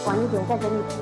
晚一點再跟你提。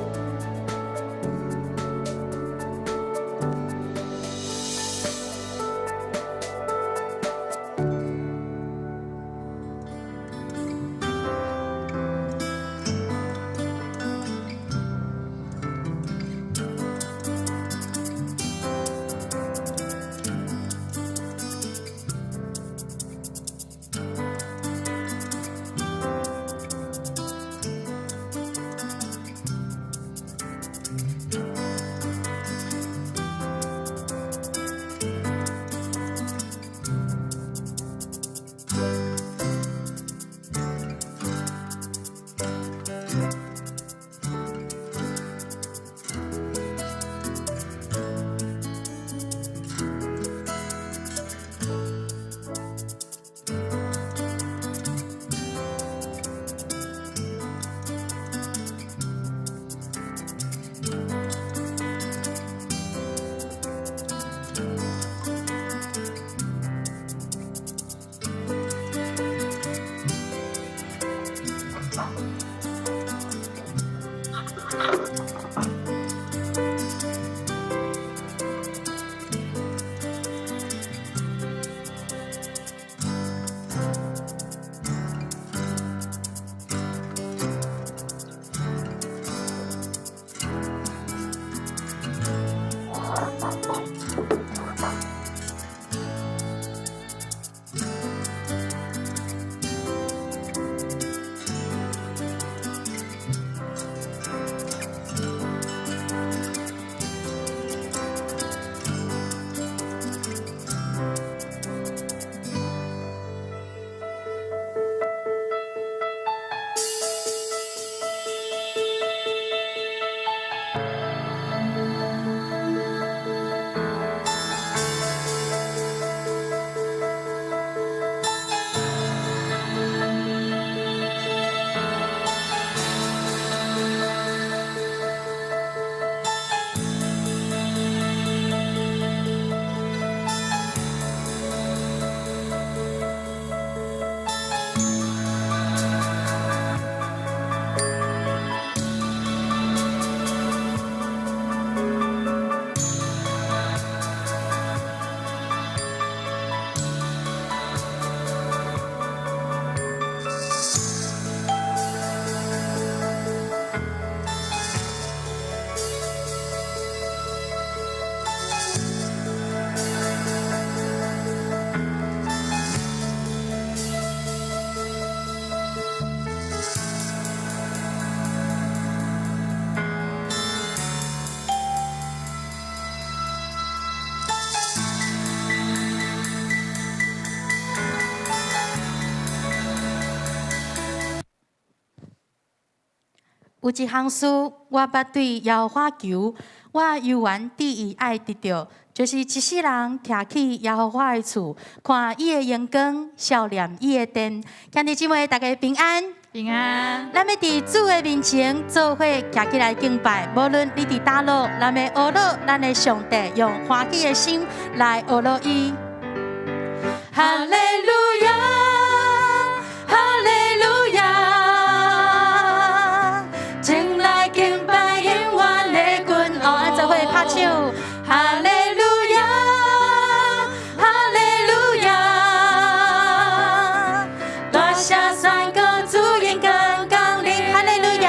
有一項事，我捌對耶和華求，我猶原志意愛得著，就是一世人徛去耶和華的厝，看伊的榮光，數念伊的殿。兄弟姊妹，大家平安。平安。咱欲佇主的面前做伙徛起來敬拜，無論你佇佗落，咱欲呵咾咱的上帝，用歡喜的心來呵咾伊。哈利路亞，哈利路亞，前來敬拜永遠的君王，咱做伙拍手。哈利路亞，哈利路亞，大聲宣告主榮光降臨。哈利路亞，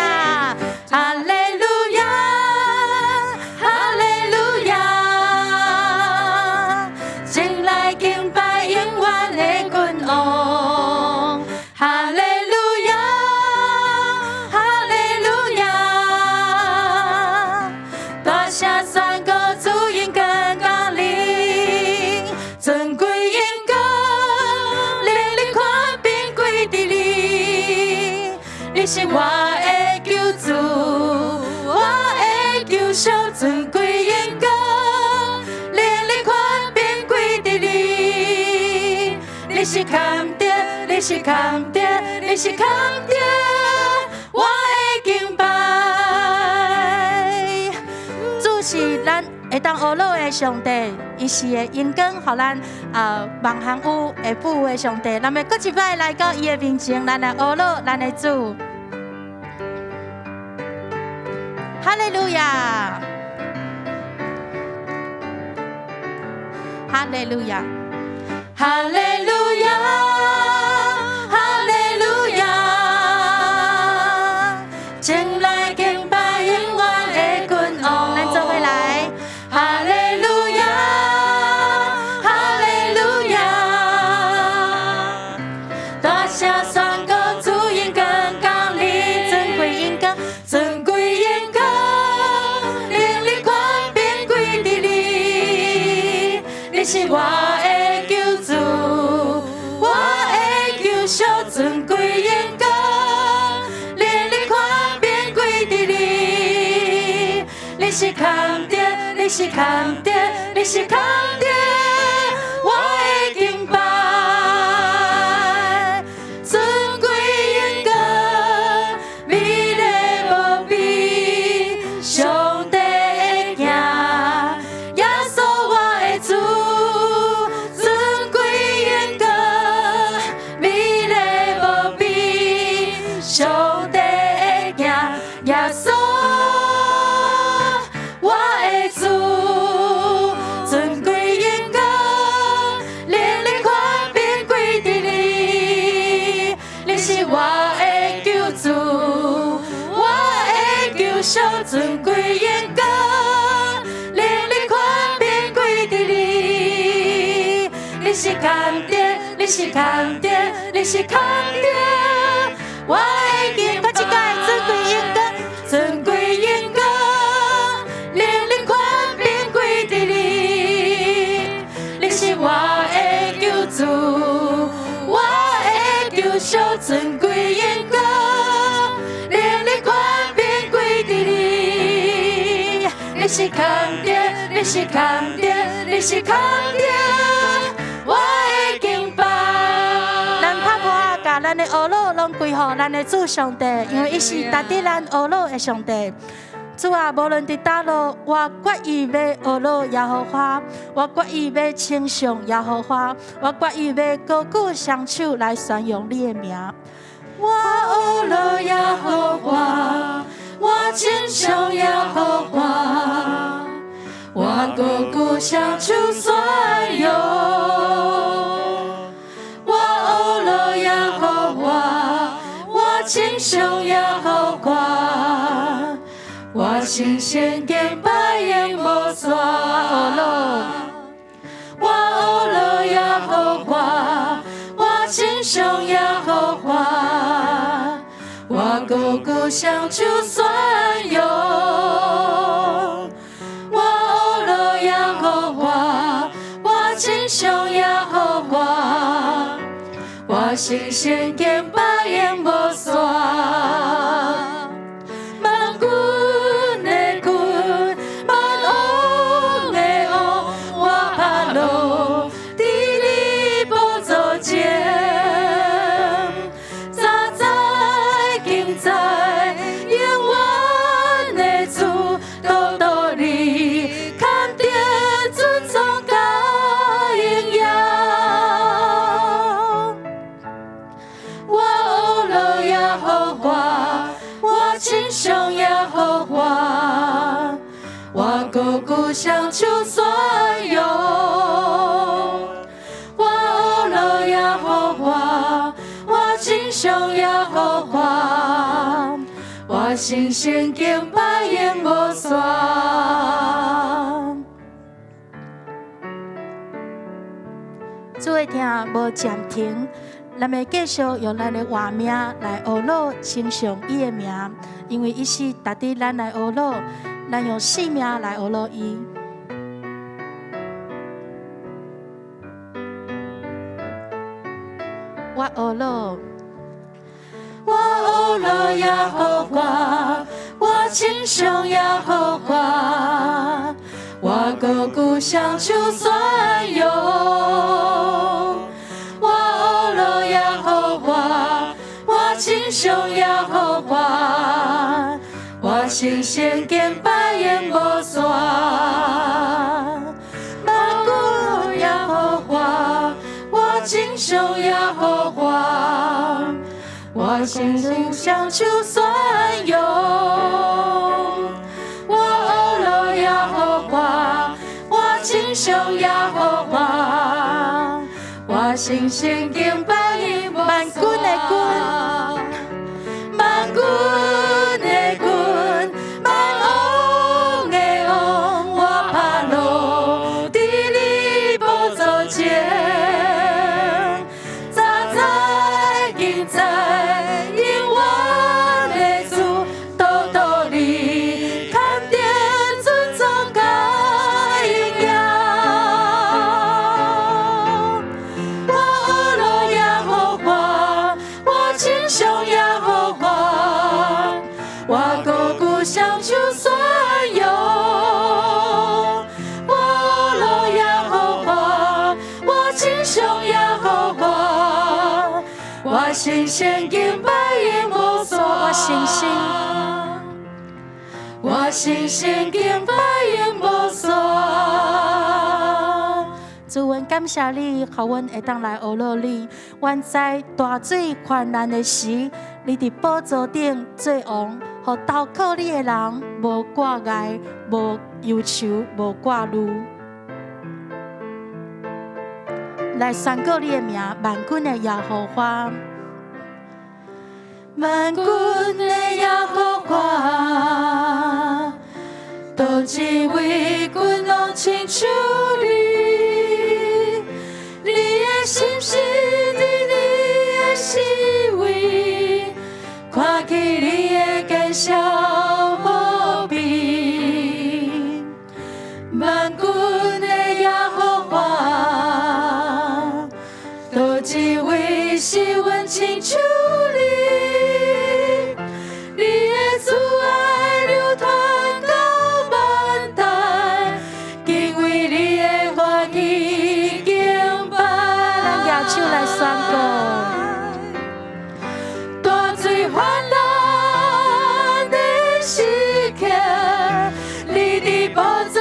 哈利路亞，哈利路亞，前來敬拜永遠的君王。哈利路亞，哈利路亞，大聲宣告主榮光降臨，尊貴榮光，能力權柄歸佇你，你是我的救主，我的救贖，尊貴榮光，能力權柄歸佇你，你是堪得，你是堪得，你是堪得我的敬拜。主是咱會當呵咾的上帝，伊是會榮光，予咱萬項有會富的上帝。咱欲閣一擺來到伊的面前，咱來呵咾咱的主。哈利路亞，哈利路亞，哈利路亞，哈利路亞，前來敬拜永遠的君王。咱做伙來，哈利路亞，哈利路亞，大聲宣告主榮光降臨，尊貴榮光，尊貴榮光，能力權柄歸佇你，你是我的救主，我的救贖，尊貴榮光，能力權柄歸佇你，你是堪得，你是堪得，你是堪得我的敬拜，尊貴榮光，美麗無比，上帝的行，耶穌我的主，尊貴榮光，美麗無比，上帝的行，耶穌我的主，尊貴榮光，能力權柄歸佇你，你是我的救主，我的救贖，尊貴榮光，能力權柄歸佇你，你是堪得，你是堪得，你是堪得我的敬拜，一擺尊貴榮光，尊貴榮光，能力權柄歸佇你，你是我的救主，我的救贖，尊貴榮光，能力權柄歸佇你，你是堪得，你是堪得，你是堪得我的敬拜。咱拍鼓仔，共咱的呵咾攏歸予咱的主上帝，因為伊是值得咱呵咾的上帝。主啊，無論佇佗落，我決意欲呵咾耶和華，我決意欲稱頌耶和華，我決意欲高舉雙手來宣揚你的名。我呵咾耶和華，我稱頌耶和華，我高舉雙手宣揚。我呵咾耶和華，我稱頌耶和華，我心獻敬拜永無煞。我呵咾耶和華，我稱頌耶和華，我高舉雙手宣揚。我呵咾耶和華，我稱頌耶和華，我心獻敬拜永無煞。萬軍的軍，萬王的王，我拍落佇你寶座前，早知今在永遠的主，獨獨你堪得尊崇佮榮耀。我呵咾耶和華，我稱頌耶和華，我高舉雙手宣揚。我呵咾耶和華，我稱頌耶和華，我心獻敬拜永無煞。主的疼無暫停，咱欲繼續用咱的活命來呵咾稱頌伊的名，因為伊是值得咱來呵咾，咱用性命來呵咾伊。我呵咾，我呵咾耶和華，我稱頌耶和華，我高舉雙手宣揚。我呵咾耶和華，我稱頌耶和華，我心獻敬拜永無煞。萬軍耶和華，我稱頌耶和華，我心心雙手宣揚。生敬拜永無萬軍的君，萬軍的君，萬王的王，我拍落佇你寶座前，早在今在永遠的主，獨獨你堪得尊崇佮榮耀。我學羅耶和華，我稱頌耶和華，我高舉雙手宣揚。我學羅耶和華，我稱頌耶和華，我深深敬拜永無煞。我深深，我深深敬拜永無煞。主，阮感謝你，予阮會當來學落你。阮知大水泛濫的時，你佇寶座頂做王，予投靠你的人無掛礙、無憂愁、無掛慮。來宣告你的名，萬軍的耶和華，萬軍的耶和華，佗一位君王親像你，你的信實佇你的四圍，看起你的見效無比。萬軍的耶和華，佗一位是阮親像你，你的慈愛流傳到萬代，敬畏你的歡喜敬拜。咱舉手來宣告。大水泛濫的時刻，你佇寶座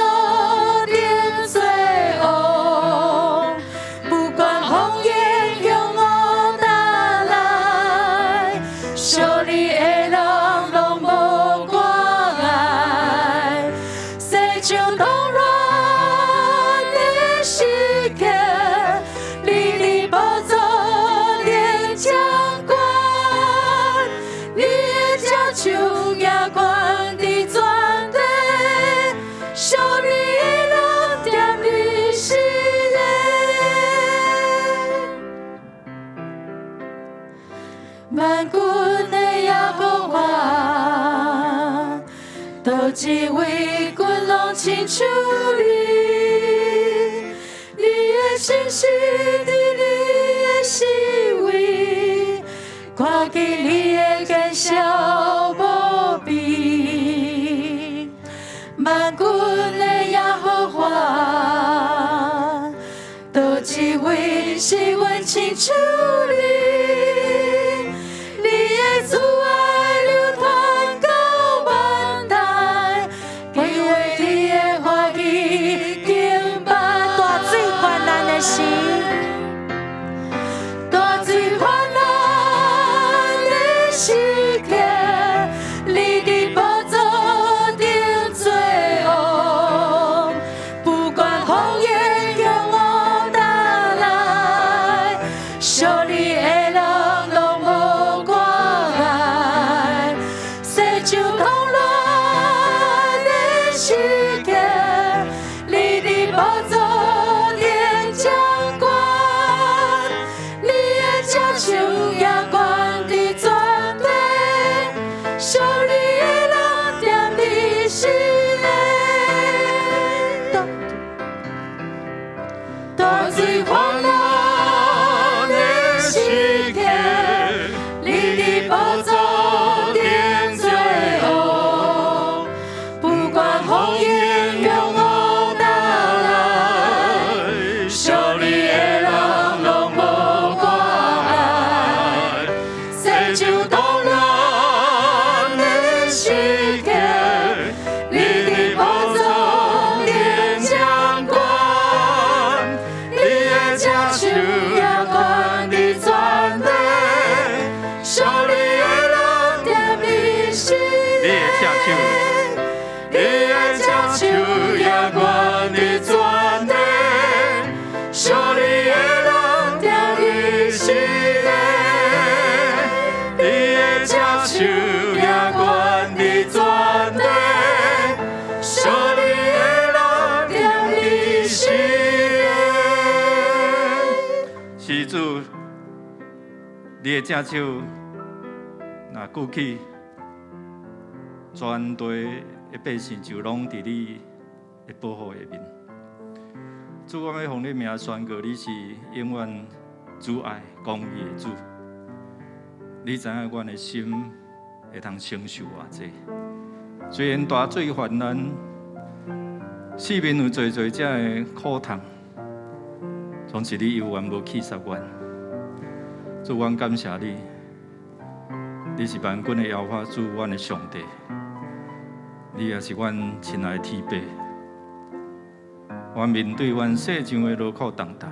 頂做王，不管風言向我打來，屬你的人攏無掛礙，世上動亂的時刻，你佇寶座頂掌權，你的正手握權佇全地，屬你的人踮你心內。萬軍的耶和華，佗一位君王親像你，你的信實佇你的四圍，看見你的見效無比。萬軍的耶和華，佗一位是阮親像你，你的慈愛流傳到萬代，敬畏你的歡喜敬拜。大水泛濫的時，大水泛濫的時刻，你佇寶座頂做王，不管風言向我打來，屬你的人攏無掛礙，世上動亂的時刻，你佇寶座頂掌權，你的正手握權佇全地，屬你的人踮你心內。大水泛濫的時刻，你佇寶座頂做王，不管風言向我打來，屬你的人攏無掛礙，世上動亂的時刻，你佇寶座頂掌權，你的正手握權佇全地，屬你的人踮你心你的正手，你的正手握權佇全地，屬你的人踮你你的正手若舉起，全地的百姓就攏佇你的保護下面。主，我欲奉你名宣告，你是永遠慈愛公義的主。你知影阮的心會通承受偌濟。雖然大水泛濫，四面有濟濟這的苦痛，總是你猶原無棄殺阮。主，阮感謝你，你是萬軍的耶和華主，阮的上帝，你也是阮親愛的天父。阮面對阮世上的勞苦重擔，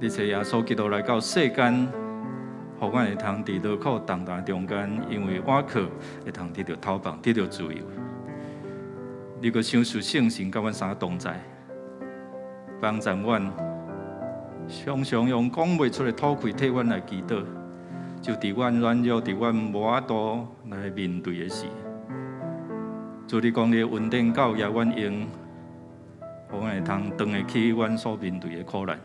你差耶穌基督來到世間，予阮會通佇勞苦重擔中間，因為倚靠會通得著透放，得著自由。你閣賞賜聖神佮阮三個同在，幫助阮，常常用講袂出的吐氣替阮來祈禱，就佇阮軟弱、佇阮無法度來面對的時，主你講你的恩典夠額阮用，予阮會通當會起阮所面對的苦難。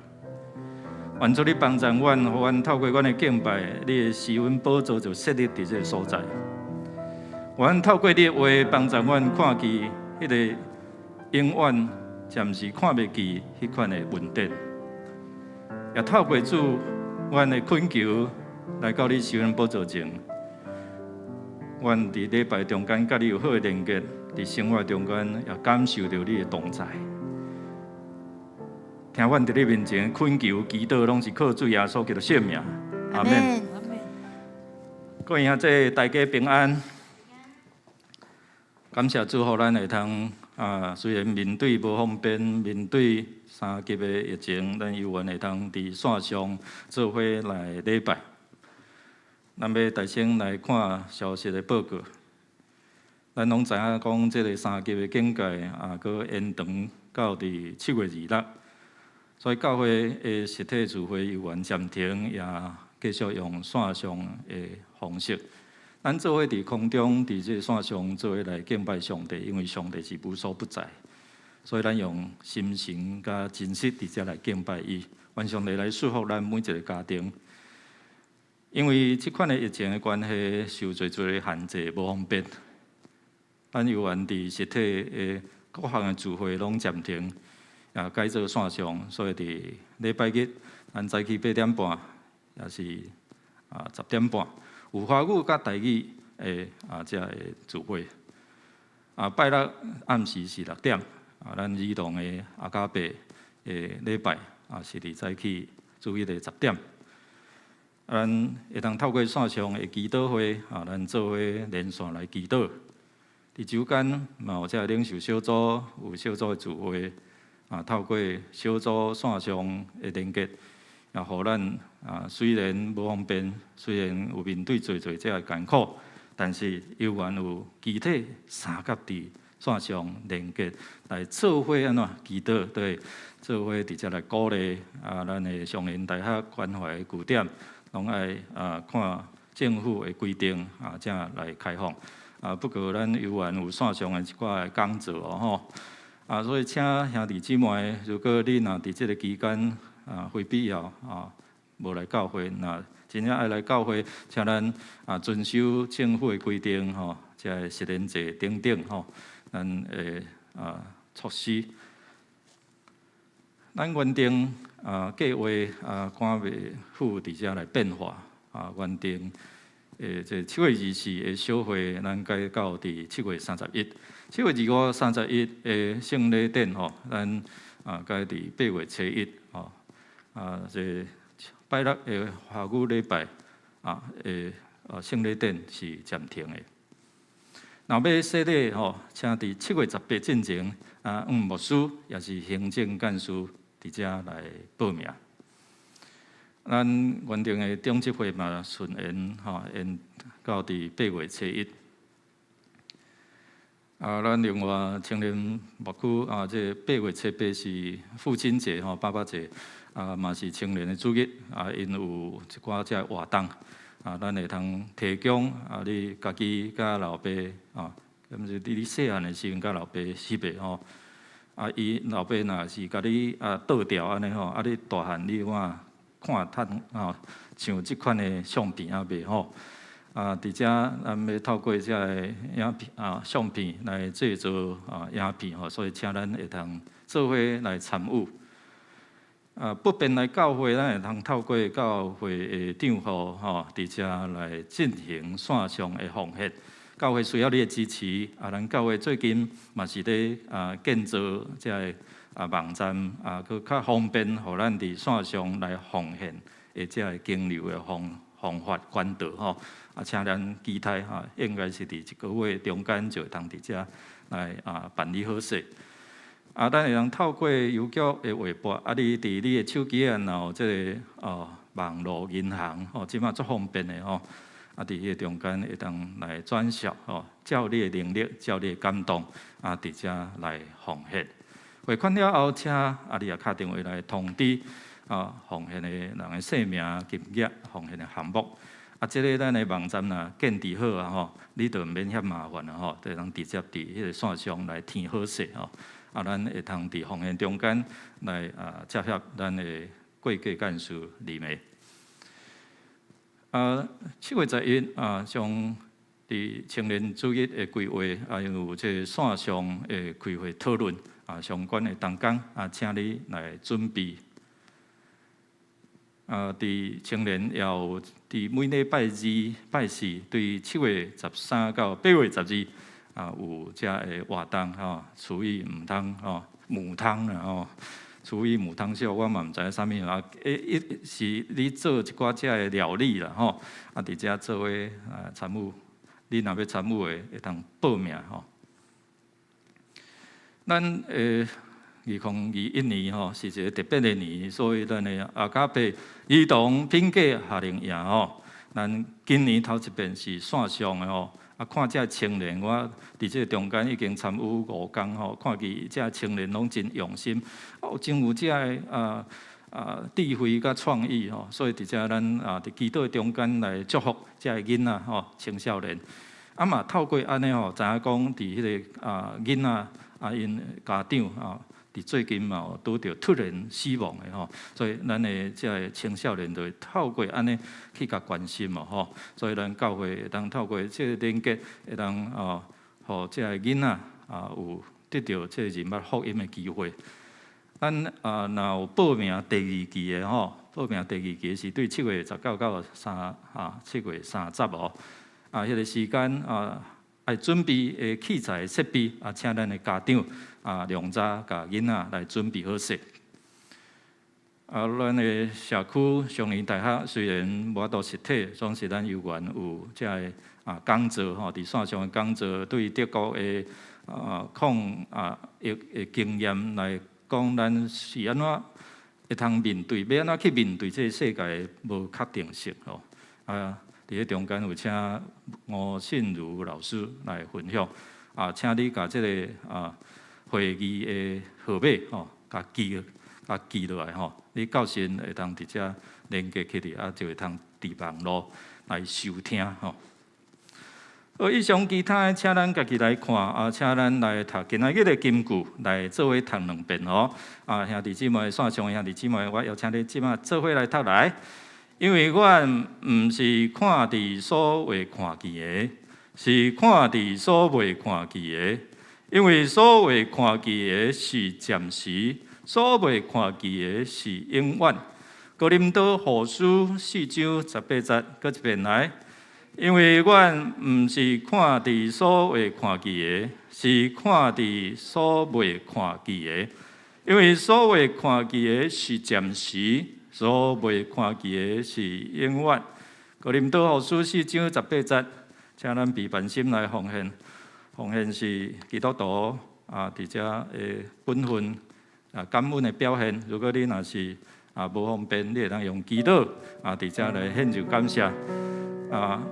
願主你幫助阮，予阮透過阮的敬拜，你的施恩寶座就設立佇這个所在。願透過你的話幫助阮看見彼個永遠暫時看袂見彼款的恩典。也透過主，阮的懇求來到你施恩寶座前，阮佇禮拜中間佮你有好的連結，佇生活中間也感受著你的同在。聽阮佇你面前懇求祈禱，攏是靠主耶穌基督聖名。阿們。各位兄弟，大家平安。感謝主，予咱會通啊，雖然面對無方便，面對三級的疫情，咱猶原會通佇線上做伙來禮拜。咱欲大先來看消息的報告。咱攏知影講，這个三級的警戒啊，閣延長到佇7月26。所以教會的實體聚會猶原暫停，也繼續用線上的方式。咱做伙佇空中，佇這个線上做伙來敬拜上帝，因為上帝是無所不在，所以咱用心誠佮真實佇遮來敬拜伊。願上帝來祝福咱每一个家庭。因為這款的疫情的關係，受濟濟的限制，無方便。咱猶原佇實體的各項的聚會攏暫停，也改做線上，所以佇禮拜日，咱早起8點半，也是10點半，有華語佮台語的這个聚會。拜六暗時是6點，咱兒童的阿加伯的禮拜是佇早起主日的十點。咱會當透過線上的祈禱會，咱做伙連線來祈禱。佇週間嘛有這个領袖小組，有小組的聚會。透過小組線上的連結，也予咱雖然無方便，雖然有面對濟濟這个艱苦，但是猶原有肢體相佮佇線上連結來做伙按怎祈禱，對，做伙佇遮來鼓勵咱的上仁大學關懷據點，攏愛看政府的規定才來開放。不過咱猶原有線上的一寡講座哦吼。所以請兄弟姊妹，如果你若佇這个期間非必要無來教會，若真正愛來教會，請咱遵守政府的規定吼，這个實聯制等等吼，咱的措施。咱原定計劃趕袂赴佇遮來變化原定的這7月24的小會，咱改到佇7月31。7月25、31的聖禮典吼，咱改佇8月初一吼。這拜六的華語禮拜的聖禮典是暫停的。若欲洗禮吼，請佇7月18進前向牧師抑是行政幹事佇遮來報名。咱原定的長執會嘛順延吼，延到佇8月初一。咱另外青年牧區這8月初八是父親節吼，爸爸節，嘛是青年的主日，𪜶有一寡這活動，咱會通提供你家己佮老爸，敢是佇你細漢的時陣佮老爸翕的吼，伊老爸若是共你倒掉按呢吼，你大漢你有影看趁吼，像這款的相片啊袂吼。啊，佇遮咱欲透過這个影片啊相片來製作啊影片吼，所以請咱會通做伙來參與。啊，不便來教會，咱會通透過教會的帳戶吼，佇遮來進行線上的奉獻。教會需要你的支持，啊，咱教會最近嘛是咧啊建造這个啊網站啊，閣較方便，予咱佇線上來奉獻的這个金流的方法管道吼。啊，請咱期待吼，應該是佇一個月中間就會通佇遮來啊辦理好勢。啊，咱會通透過郵局的劃撥，啊，你佇你的手機仔若有這个哦網路銀行吼，這馬足方便的吼。啊，佇彼个中間會當來轉數吼，照你的能力，照你的感動，啊，佇遮來奉獻。匯款了後，請啊你也敲電話來通知啊奉獻的人的姓名、金額、奉獻的項目。啊，這个咱的網站若建置好啊吼，你就毋免遐麻煩啊吼，就會當直接佇彼个線上來填好勢吼。啊，咱會通佇奉獻中間來啊接洽咱的會計幹事李梅。啊，7月11啊，像佇青年主日的規劃，啊，有這个線上的開會討論啊，相關的同工啊，請你來準備。啊，佇青年也有佇每禮拜二、拜四，對7月13到8月12啊，有遮个活動吼，廚藝毋通吼，母湯啦吼。廚藝母湯秀，我嘛毋知影啥物啊。欸，伊是你做一寡遮个料理啦吼，啊，佇遮做伙啊參與，你若欲參與的，會通報名吼。咱2021年吼是一个特別的年，所以咱的阿加貝兒童品格夏令營吼，咱今年頭一遍是線上的吼。啊，看這青年，我佇這个中間已經參與5工吼，看見這青年攏真用心，哦，真有這个啊智慧佮創意吼，所以佇遮咱啊佇祈禱中間來祝福這个囡仔吼，青少年。啊嘛透過按呢吼，知影講佇彼个啊囡仔啊𪜶家長啊，佇最近嘛有拄著突然死亡的吼，所以咱的這个青少年就會透過按呢去共關心嘛吼，所以咱教會會當透過這个連結，會當哦，予這个囡仔啊有得著這個認捌福音的機會。咱啊若有報名第二期的吼，報名第二期是對7月19到三啊7月30哦，啊，彼个時間啊愛準備的器材設備啊，請咱的家長啊，良早共囡仔來準備好勢。啊，咱的社區松仁大學雖然無法度實體，總是咱猶原有這个啊講座吼，佇線上的講座，對德國的啊抗啊疫的經驗來講，咱是按怎會通面對，欲按怎去面對這个世界的無確定性吼。啊，佇咧中間有請吳信如老師來分享。啊，請你共這个啊會議的號碼吼，共記落來吼。你到時會當佇遮連結起來，啊，就會通佇網路來收聽吼。好，以上其他的，請咱家己來看啊，請咱來讀今仔日的金句來做伙讀兩遍哦。啊，兄弟姊妹，線上的兄弟姊妹，我邀請你這馬做伙來讀來，因為阮毋是看佇所會看見的，是看佇所未看見的。因為所會看見的是暫時，所未看見的是永遠。哥林多後書4章18節，閣一遍來。因為阮毋是看佇所會看見的，是看佇所未看見的。因為所會看見的是暫時，所未看見的是永遠。哥林多後書四章十八節，請咱備凡心來奉獻。奉獻是基督徒啊，佇遮的本分啊感恩的表現。如果你若是啊無方便，你會當用祈禱啊，佇遮來獻上感謝啊。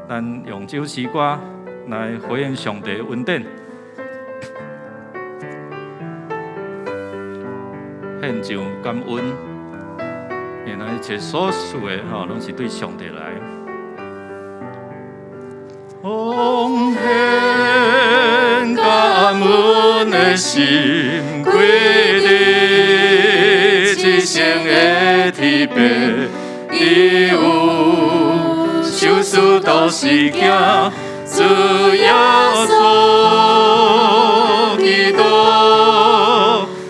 咱用這首詩歌來回應上帝的恩典，獻上感恩，原來一切所屬的吼，攏是對上帝來。奉獻感恩的心，歸你，一生的特別，伊有。是行主耶穌基督，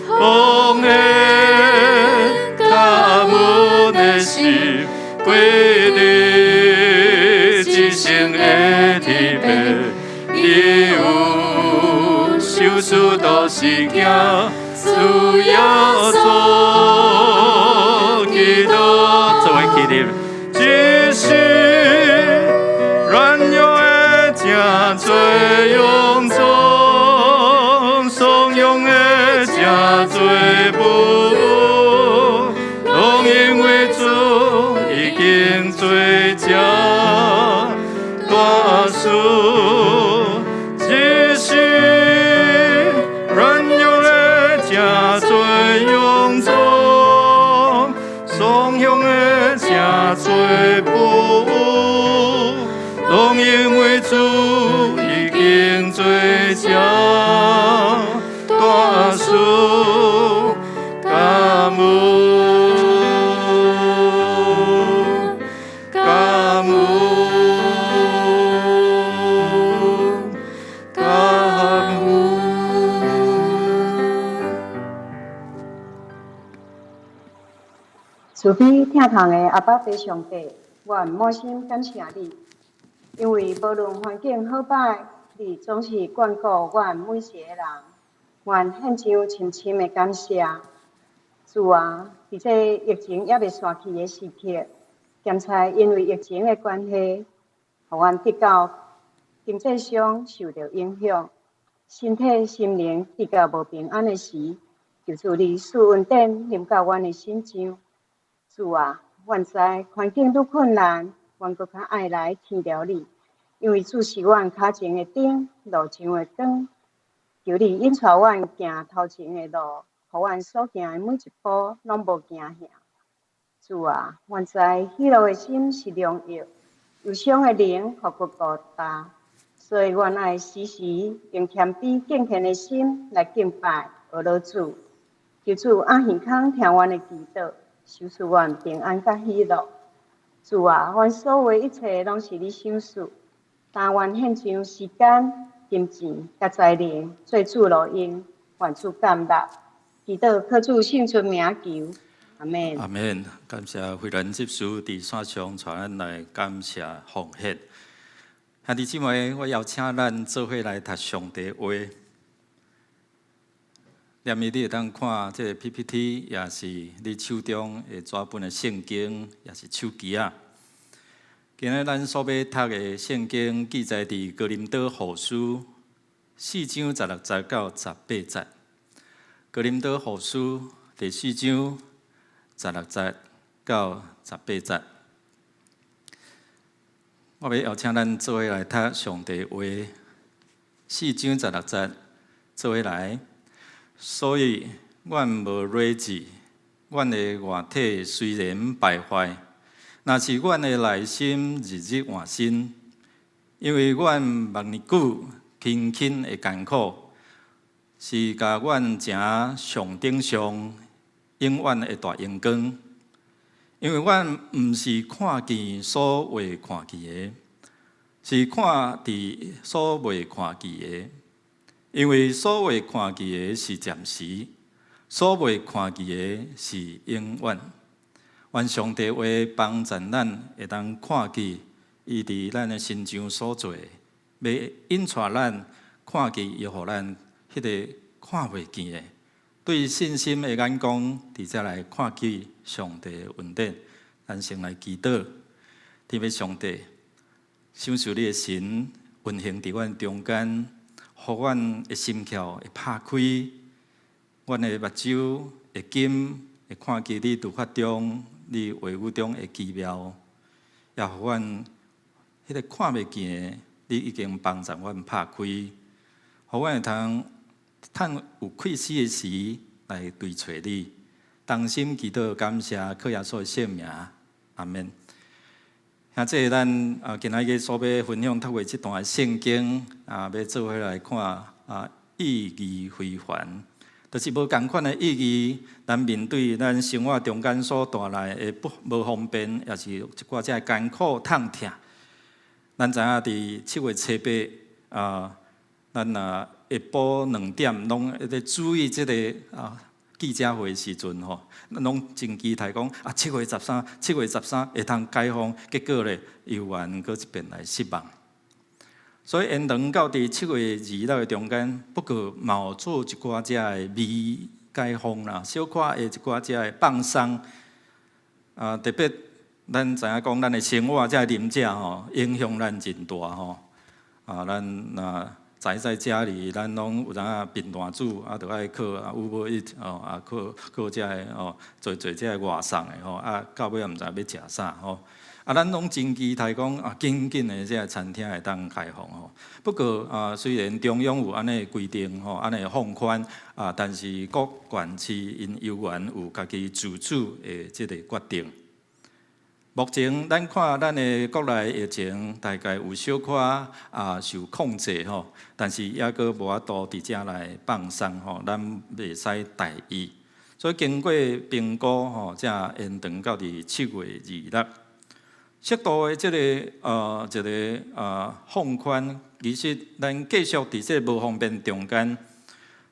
奉獻感恩的心，歸佇至聖的天父，伊有賞賜都是行主耶穌基督，做伙起立，一時軟弱的誠濟勇壯，慫恿的誠濟不有，攏因為主已經做這大事。一時軟弱的誠濟勇壯，慫恿的誠濟不有，攏因為主已經做這大事。感恩，感恩，感恩。慈悲疼痛的阿爸父上帝，我滿心感謝你，因為無論環境好歹，你總是眷顧阮每一个人。阮獻上深深的感謝。主啊，佇這疫情猶未散去的時刻，兼且因為疫情的關係，予阮得到經濟上受著影響，身體心靈得到無平安的時，求主你賜恩典臨到阮的身上。主啊，阮知環境愈困難，阮閣較愛來天牢你，因為主是阮跤前的燈，路上的光。求你引帶阮行頭前的路，予阮所行的每一步攏無驚嚇。主啊，阮知喜樂的心是良藥，憂傷的靈予骨孤焦，所以阮愛時時用謙卑敬虔的心來敬拜阿羅主。求主按耳孔聽阮的祈禱，賞賜阮平安佮喜樂。主啊，阮所有的一切攏是你賞賜，但願獻上時間、金錢佮才能做主路用，願主感納。祈禱靠主聖尊名求，阿們。阿們，感謝惠蘭執事佇線上帶咱來感謝奉獻。兄弟姊妹，我邀請咱做伙來讀上帝話。連你會當看這個 PPT，也是你手中的紙本的聖經，也是手機仔。今日咱所欲讀的聖經記載佇哥林多後書四章十六節到十八節。哥林多後書第四章十六節到十八節。我欲邀請咱做伙來讀上帝話，四章十六節做伙來。所以，阮無銳志，阮的外體雖然敗壞，若是阮的內心日日換新。因為阮目爾久輕輕的艱苦，是共阮成上頂上永遠的大榮光。因為阮毋是看見所未看見的，是看佇所未看見的。因為所未看見的是暫時，所未看見的是永遠。願上帝話幫助咱會當看見伊佇咱的身上所做的，欲引帶咱看見伊予咱彼个看袂見的，對信心的眼光，佇遮來看見上帝的恩典。咱先來祈禱，天父上帝，賞賜你的神運行佇阮中間，予阮的心竅會拍開，阮的目睭會金，會看見你律法中、你話語中的奇妙，也予阮彼个看袂見的，你已經幫助阮拍開，予阮會通趁有氣息的時來追揣你，同心祈禱感謝，靠耶穌的聖名，阿們。兄弟，咱啊，今仔日所欲分享透過這段聖經啊，欲做伙來看啊，意義非凡，就是無仝款的意義。咱面對咱生活中間所帶來的不無方便，也是一寡這艱苦痛疼，咱知影佇七月初八啊，咱啊下晡2點攏咧注意這個啊記者會的時陣吼，攏真期待講啊七月十三，七月十三會通解封，結果咧猶原閣一遍來失望。所以延長到佇七月二六的中間，不過嘛有做一寡遮的微解封啦，小可的一寡遮的放鬆。啊，特別咱知影講，咱的生活遮啉食吼，影響咱真大吼。啊，咱若宅在家裡，咱攏有當仔貧單煮，啊，著愛靠啊 Uber Eats 哦，啊靠靠遮个哦，濟濟遮个外送的吼，啊，到尾也毋知欲食啥吼。啊，咱攏真期待講啊，緊緊的這个餐廳會當開放吼。不過啊，雖然中央有按呢規定吼，按呢放寬啊，但是各縣市𪜶猶原有家己自主的這个決定。目前咱看咱的國內疫情大概有小可啊受控制吼，但是猶閣無法度佇遮來放鬆吼，咱袂使大意。所以經過評估吼，才延長到佇七月二六。適度的這个一个放寬，其實咱繼續佇這個無方便中間，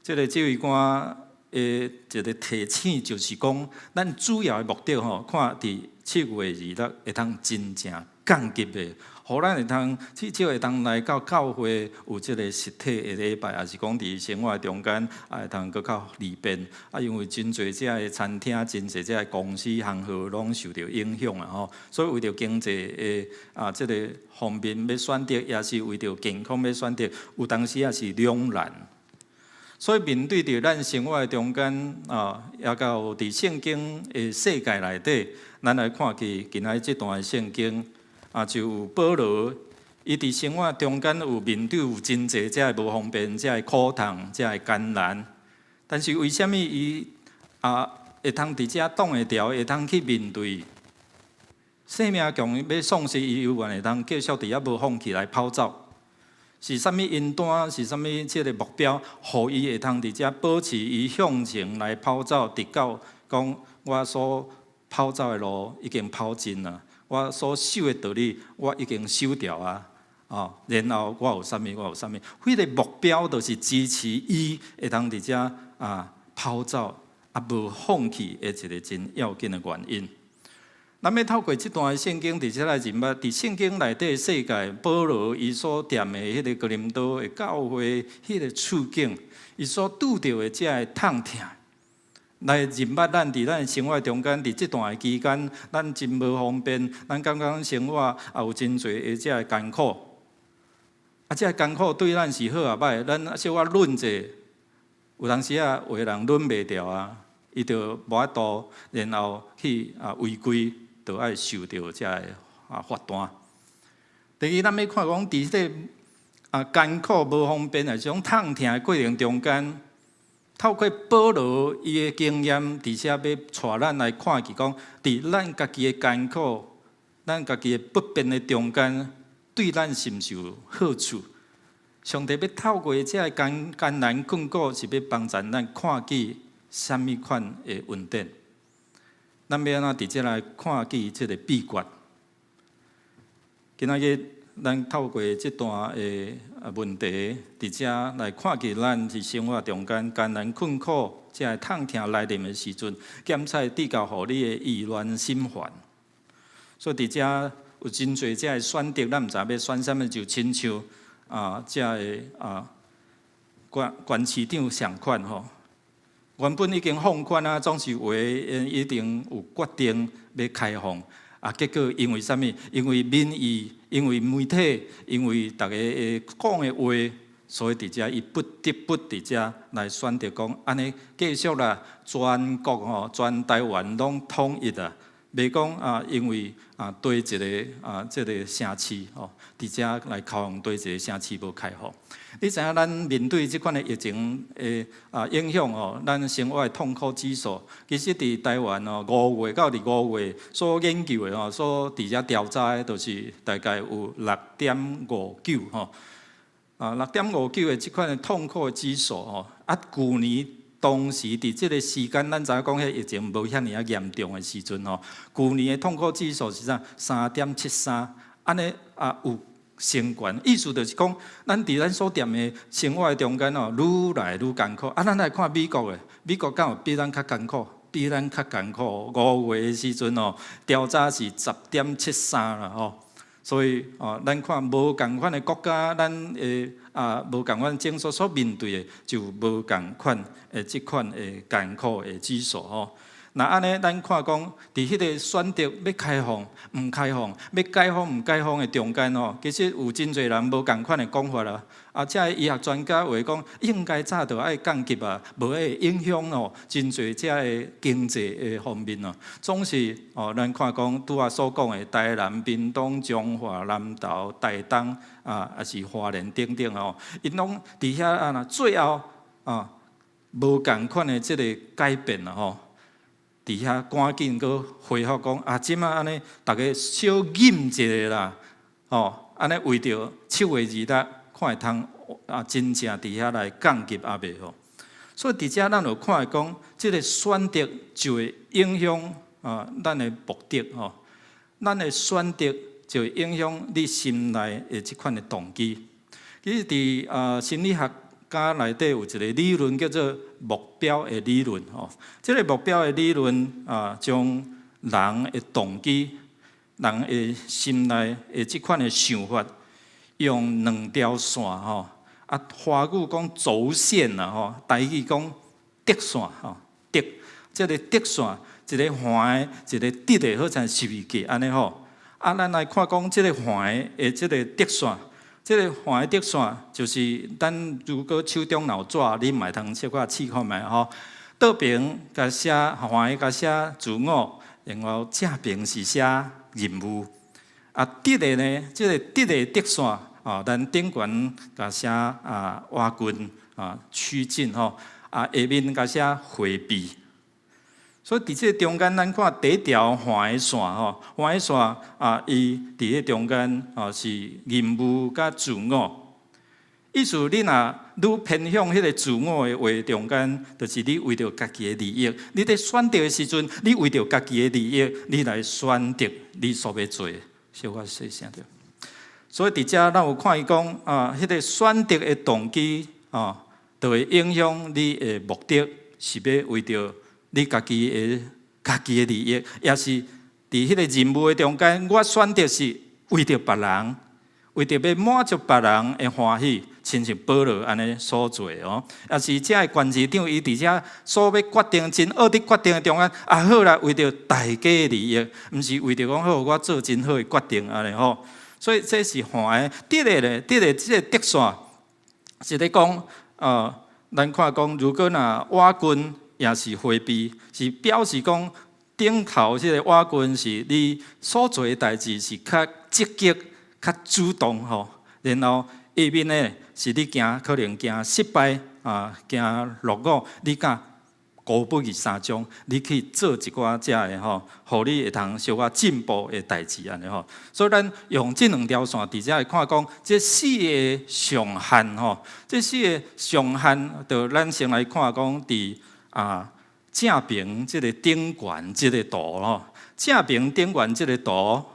這个指揮官的一個提醒就是講，咱主要的目的吼，看佇七月二六會通真正降級的，予咱會通至少會當來到教會有這个實體的禮拜，抑是講佇生活中間也會通閣較利便。啊，因為真濟遮个餐廳、真濟遮个公司行號攏受著影響啊吼，所以為著經濟的啊這个方面欲選擇，抑是為著健康欲選擇，有當時也是兩難。所以面對著咱生活的中間啊，抑到佇聖經的世界內底，咱來看見今仔日這段的聖經啊，就有保羅，伊佇生活中間有面對有真濟遮个無方便、遮个苦痛、遮个艱難，但是為啥物伊啊會通佇遮擋會牢，會通去面對？生命強欲喪失，伊猶原會通繼續佇遐無放棄來跑走。是啥物恩單？是啥物這个目標，予伊會通佇遮保持伊向前來跑走，直到講我所跑走的路已經跑盡啦，我所守的道理我已經守著啊！哦，然後我有啥物？我有啥物？彼个目標就是支持伊會通佇遮啊跑走，啊無放棄的一个真要緊的原因。咱欲透過這段聖經，佇遮來認捌，佇聖經內底世界，保羅伊所踮的彼个哥林多的教會，彼个處境，伊所拄著的這个痛疼，來認捌咱佇咱生活中間，佇這段的期間，咱真無方便，咱感覺咱生活也有真濟的這个艱苦。啊，這个艱苦對咱是好抑歹，咱小可忍者，有當時啊，有的人忍袂牢啊，伊就無法度，然後去啊違規。就愛受著這个啊罰單。第二，咱欲看講佇這个啊艱苦無方便，抑是講痛疼的過程中間，透過保羅伊的經驗，佇遮欲帶咱來看見講，佇咱家己的艱苦、咱家己的不便的中間，對咱是毋是有好處？上帝欲透過這个艱艱難困苦，是欲幫助咱看見啥物款的恩典？咱欲按怎佇遮來看見這个秘訣？今仔日咱透過這段的問題，佇遮來看見咱佇生活中間艱難困苦、這个痛疼來臨的時陣，檢採至到予你的意亂心煩。所以佇遮有真濟這个選擇，咱毋知欲選啥物，就親像啊，這个啊，縣縣市長仝款吼。原本已經放寬啊，總是有的一定有決定欲開放，啊，結果因為啥物？因為民意，因為媒體，因為逐家會講的話，所以佇遮伊不得不佇遮來選擇講，按呢繼續啦，全國吼，全台灣攏統一啊，袂講啊，因為啊，佗一个啊，這个城市吼，佇遮來開放，佗一个城市無開放。你知影咱面對這款的疫情的啊影響吼，咱生活的痛苦指數，其實佇台灣哦，5月到佇5月所研究的吼，所佇遮調查的，就是大概有6.59吼，啊6.59的這款的痛苦的指數吼，啊舊年當時佇這个時間，咱知影講彼疫情無遐爾仔嚴重的時陣吼，舊年的痛苦指數是啥？3.73，按呢啊有。升懸。意思就是講，咱佇咱所踮的生活的中間哦，愈來愈艱苦。啊，咱來看美國的，美國敢有比咱較艱苦？比咱較艱苦。5月的時陣哦，調查是10.73啦吼。所以哦，咱看無仝款的國家，咱的啊無仝款政策所面對的，就無仝款的這款的艱苦的指數吼。若按呢，咱看講，佇彼個選擇欲開放、毋開放，欲解封、毋解封的中間吼，其實有真濟人無仝款的講法啦。啊，這个醫學專家話講，應該早就愛降級啊，無會影響哦，真濟這个經濟的方面哦。總是哦，咱看講拄仔所講的台南、屏東、彰化、南投、台東啊，抑是花蓮等等吼，𪜶攏佇遐啊，若最後啊，無仝款的這個改變啦吼。佇遐趕緊閣回覆講啊，這馬按呢，逐家小忍一下啦，吼，按呢為著7月26，看會通啊真正佇遐來降級抑未吼。所以佇遮咱就看會講，這个選擇就會影響啊咱的目的吼，咱的選擇就會影響你心內的這款的動機。其實佇啊心理學家內底有一個理論叫做目標的理論吼，這个目標的理論啊，將人的動機、人的心內的這款的想法，用兩條線吼，啊，華語講軸線啦吼，台語講直線吼，直，這个直線，一个橫的，一个直的，好像十字架按呢吼。啊，咱來看講這个橫的這个直線。這个橫的直線就是咱如果手中若有紙，你嘛會通小可試看覓吼。倒爿共寫橫的共寫自我，然後正爿是寫任務。啊，直的呢，這个直的直線啊，咱頂懸共寫啊倚近啊趨近吼，啊下面共寫迴避。所以佇這个中間，咱看第一條橫的線吼，橫的線啊，伊佇彼中間啊是任務佮自我。意思你若愈偏向彼個自我的話，中間就是你為著家己的利益。你佇選擇的時陣，你為著家己的利益，你來選擇你所欲做的。小可細聲著。所以佇遮咱有看伊講啊，彼個選擇的動機啊，就會影響你的目的，是欲為著你家己的利益，抑是佇彼個任務的中間，我選擇是為著別人，為著欲滿足別人的歡喜，親像保羅按呢所做的哦。抑是遮个縣市長伊佇遮所欲決定真惡佇決定的中間，啊好啦，為著大家的利益，毋是為著講好我做真好的決定按呢吼。所以這是橫的，直的咧，直的這个直線是咧講，咱看講，如果若倚近也是迴避，是表示講頂頭這个倚近是你所做的代誌是較積極、較主動吼，然後下面呢是你驚可能驚失敗啊，驚落伍，你敢孤不二三將，你去做一寡遮个吼，予你會通小可進步的代誌按呢吼。所以咱用這兩條線佇遮來看講，這四个上限吼，這四个上限，就咱先來看講佇啊正爿這个頂懸這个圖吼，正爿頂懸這个圖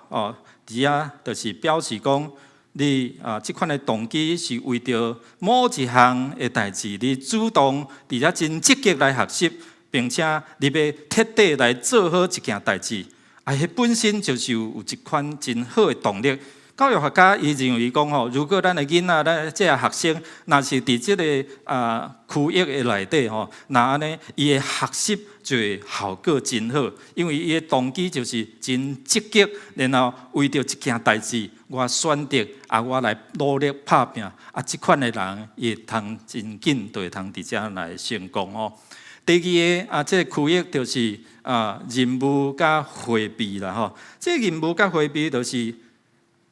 哦，佇遐就是表示講，你啊這款的動機是為著某一項的代誌，你主動佇遮真積極來學習，並且你欲徹底來做好一件代誌，啊，彼本身就是有一款真好的動力。教育學家伊認為講吼，如果咱的囡仔，咱這个學生，若是佇這个啊區域的內底吼，若按呢，伊的學習就會效果真好，因為伊的動機就是真積極，然後為著一件代誌，我選擇啊，我來努力拍拚，啊，這款的人伊會通真緊就會通佇遮來成功吼。第二个啊，這个區域就是啊任務佮迴避啦吼。這个任務佮迴避就是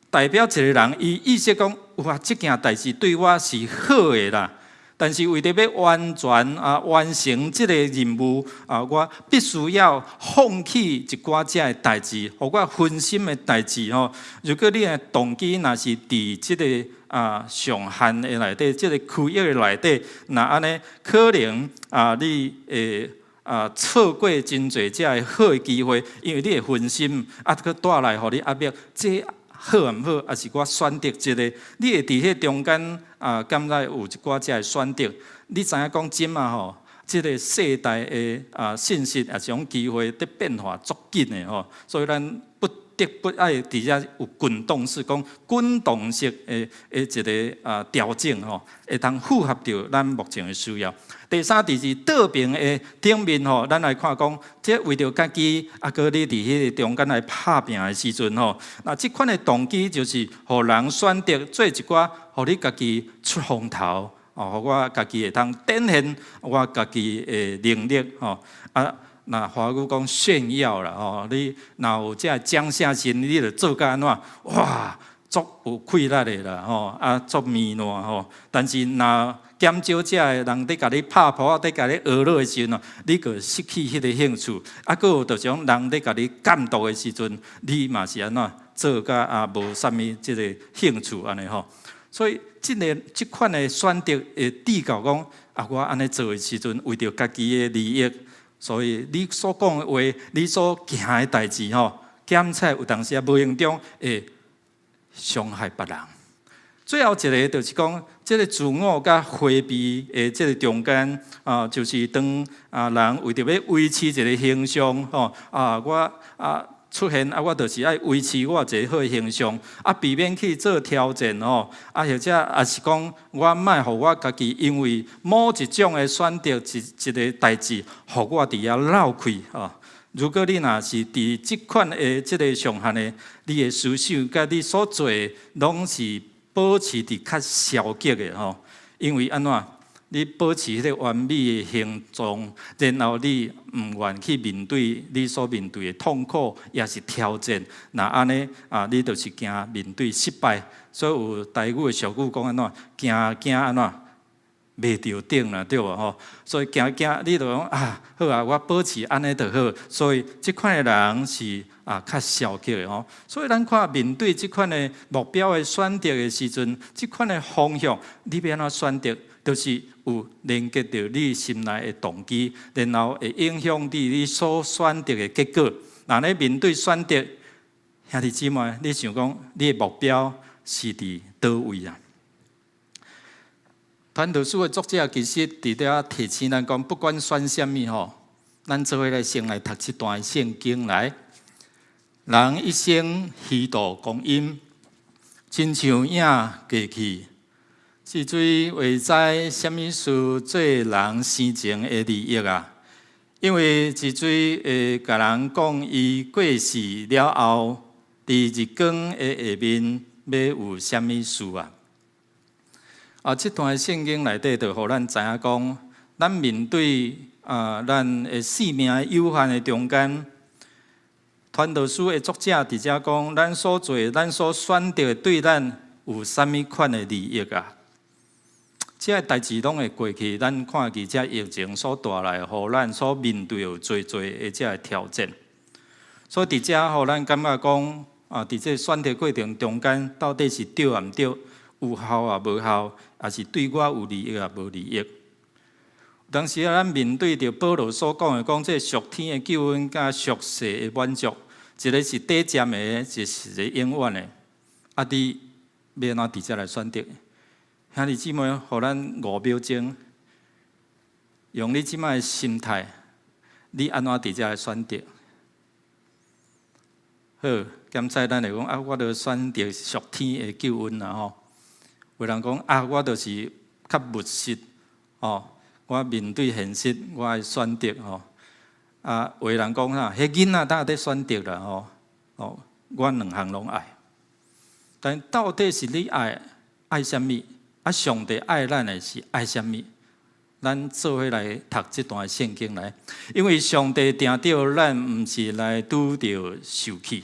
代表一个人，伊意識講，哇，這件代誌對我是好的啦。但是為著欲完全啊完成這个任務啊，我必須要放棄一寡遮的代誌，予我分心的代誌吼。如果你的動機若是佇這个啊上限的內底，這个區域的內底，若按呢可能啊你會啊錯過真濟遮的好的機會，因為你會分心啊，閣帶來予你壓力。這好毋好，抑是我選擇這个？你會佇彼中間啊，感覺有一寡遮的選擇。你知影講這馬吼，這个世代的啊信息抑是講機會佇變化足緊的吼，所以咱不得不愛佇遮有滾動式，講滾動式的一个啊調整吼，會通符合著咱目前的需要。第三，就是倒爿的頂面吼，咱來看講，這為著家己，啊，閣你佇彼个中間來拍拚的時陣吼，那這款的動機就是予人選擇做一寡，予你家己出風頭，哦，予我家己會通展現我家己的能力吼，啊。若華語講炫耀啦吼，你若有這個獎賞心，你就做甲按怎？哇，足有氣力的啦吼，啊，足糜爛吼。但是若減少這个人佇共你拍噗仔，佇共你呵咾的時陣，你就失去彼个興趣。啊，閣有就是講人佇共你監督的時陣，你嘛是按怎做甲啊無啥物這个興趣按呢吼。所以，這个這款的選擇會致到講啊，我按呢做的時陣，為著家己的利益。所以你所講的話，你所行的代誌吼，檢測有當時啊，無形中會傷害別人。最後一个就是講，這个自我佮迴避的這个中間啊，就是當啊人為著欲維持一个形象吼啊，我啊出現啊，我就是愛維持我一个好形象啊，避免去做挑戰吼啊，或者抑是講我莫予我家己因為某一種的選擇一一个代誌，予我佇遐落氣吼。如果你若是佇這款的這个上限的，你的思想佮你所做的，攏是保持佇較消極的吼。因為按怎？你保持彼个完美的形狀，然後你毋願去面對你所面對的痛苦，抑是挑戰。若按呢啊，你就是驚面對失敗。所以有台語的俗語講按怎？驚驚按怎？袂著頂啦，對無吼？所以驚驚，你就講啊，好啊，我保持按呢就好。所以這款的人是啊較消極的吼。所以咱看面對這款的目標的選擇的時陣，這款的方向，你欲按怎選擇？就是有連結著你心內的動機，然後會影響你所選擇的結果。若咧面對選擇，兄弟姊妹，你想講你的目標是佇佗位啊？傳道書的作者其實佇遮提醒咱講，不管選啥物吼，咱做伙來先來讀這段聖經來。人一生虛度光陰，親像影過去。這水會知啥物事做人生前的利益啊？因為這水會共人講，伊過世了後，佇日光的下面欲有啥物事啊？啊，這段聖經內底就予咱知影講，咱面對啊，咱的性命有限的中間，傳道書的作者佇遮講，咱所做、咱所選擇的對咱有啥物款的利益啊？這个代誌攏會過去，咱看見這疫情所帶來，予咱所面對有濟濟的這个挑戰。所以佇遮予咱感覺講，啊，佇這選擇過程中間，到底是對抑毋對，有效抑無效，抑是對我有利益抑無利益？當時啊，咱面對著保羅所講的，講這屬天的救恩佮屬世的滿足，一个是短暫的，一个是永遠的。啊，你欲按怎佇遮來選擇？兄弟姊妹，予咱5秒鐘，用你這擺的心態，你按怎佇遮來選擇？好，檢採咱會講啊，我著選擇屬天的救恩啦吼。有人講啊，我就是較務實哦，我面對現實，我愛選擇吼。啊，有的人講啥，彼囡仔當然佇選擇啦吼。哦，我兩項攏愛，但到底是你愛愛啥物？啊，上帝愛咱的是愛啥物？咱做伙來讀這段聖經來，因為上帝定著咱毋是來拄著受氣，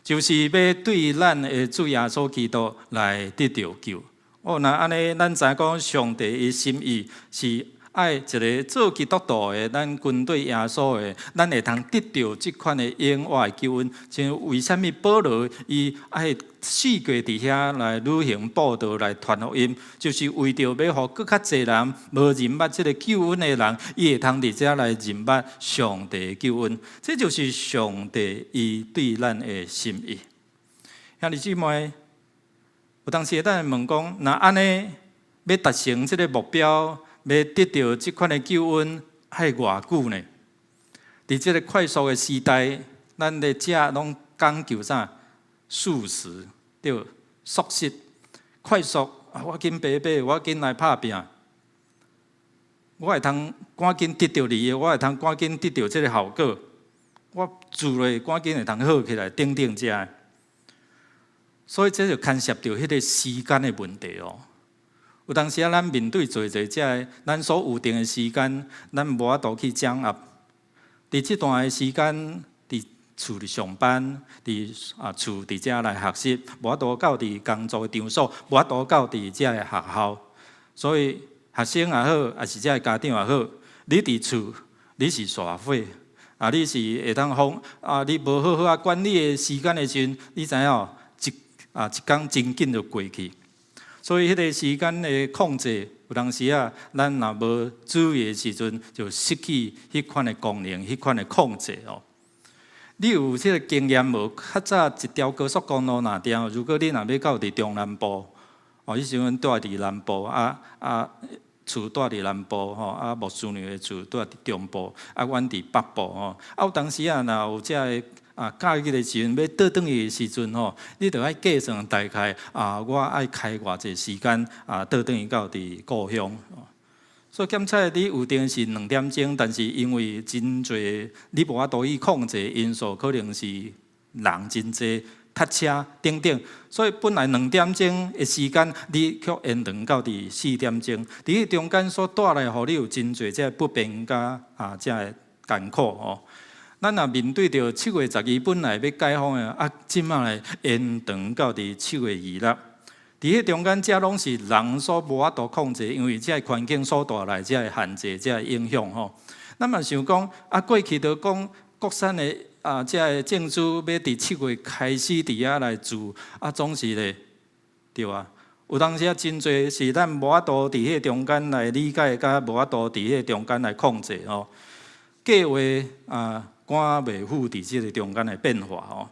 就是欲對咱的主耶穌基督來得著救。哦，若按呢，咱知影講上帝的心意是愛一个做基督徒的，咱跟隨耶穌的，咱會通得著這款的永活的救恩。像為啥物保羅伊愛四界佇遐來旅行布道來傳福音，就是為著欲予閣較濟人無認捌這个救恩的人，伊會通佇遮來認捌上帝的救恩。這就是上帝伊對咱的心意。兄弟姊妹，有當時會當問講，若按呢欲達成這个目標，欲得著這款的救恩，愛偌久呢？佇這个快速的時代，咱咧食攏講求啥？速食，對，速食，快速。啊！我緊爬爬，我緊來拍拚。我會通趕緊得著利益，我會通趕緊得著這个效果。我做落趕緊會通好起來，等等遮。所以這就牽涉著彼个時間的問題哦。有當時啊，咱面對濟濟遮个，咱所預定的時間，咱無法度去掌握。佇這段的時間，佇厝裡上班，佇啊厝佇遮來學習，無法度到佇工作的場所，無法度到佇遮个學校。所以學生也好，抑是遮个家長也好，你佇厝你是煞火，啊你是會當放啊，你無好好仔管理的時間的時陣，你知影哦？一啊一工真緊就過去。所以彼个時間的控制，有當時啊，咱若無注意的時陣，就失去彼款的功能，彼款的控制哦。你有這个經驗無？較早一條高速公路若定，如果你若欲到佇中南部，哦，彼時陣住佇南部，啊啊厝住佇南部吼，啊牧師娘的厝住佇中部，啊阮佇北部吼。啊有當時啊，若有遮个啊假日的時陣，欲倒轉去的時陣吼，你著愛計算大概啊，我愛開偌濟時間啊，倒轉去到佇故鄉。所以檢測你預定是2點鐘，但是因為真濟你無法度去控制因素，可能是人真濟、塞車等等，所以本來兩點鐘的時間，你卻延長到佇4點鐘。佇彼中間所帶來，予你有真濟這个不便佮啊遮个艱苦吼。咱若面對著7月12本來欲解封的，啊，這馬來延長到佇7月26。佇彼中間，這攏是人所無法度控制，因為這个環境所帶來這个限制、這个影響吼。咱嘛想講，啊，過去著講國產的啊，這个種子欲佇七月開始佇遐來種，啊，總是咧，對啊。有當時啊，真濟是咱無法度佇彼个中間來理解，佮無法度佇彼个中間來控制吼。計劃啊，趕袂赴佇這个中間的變化吼。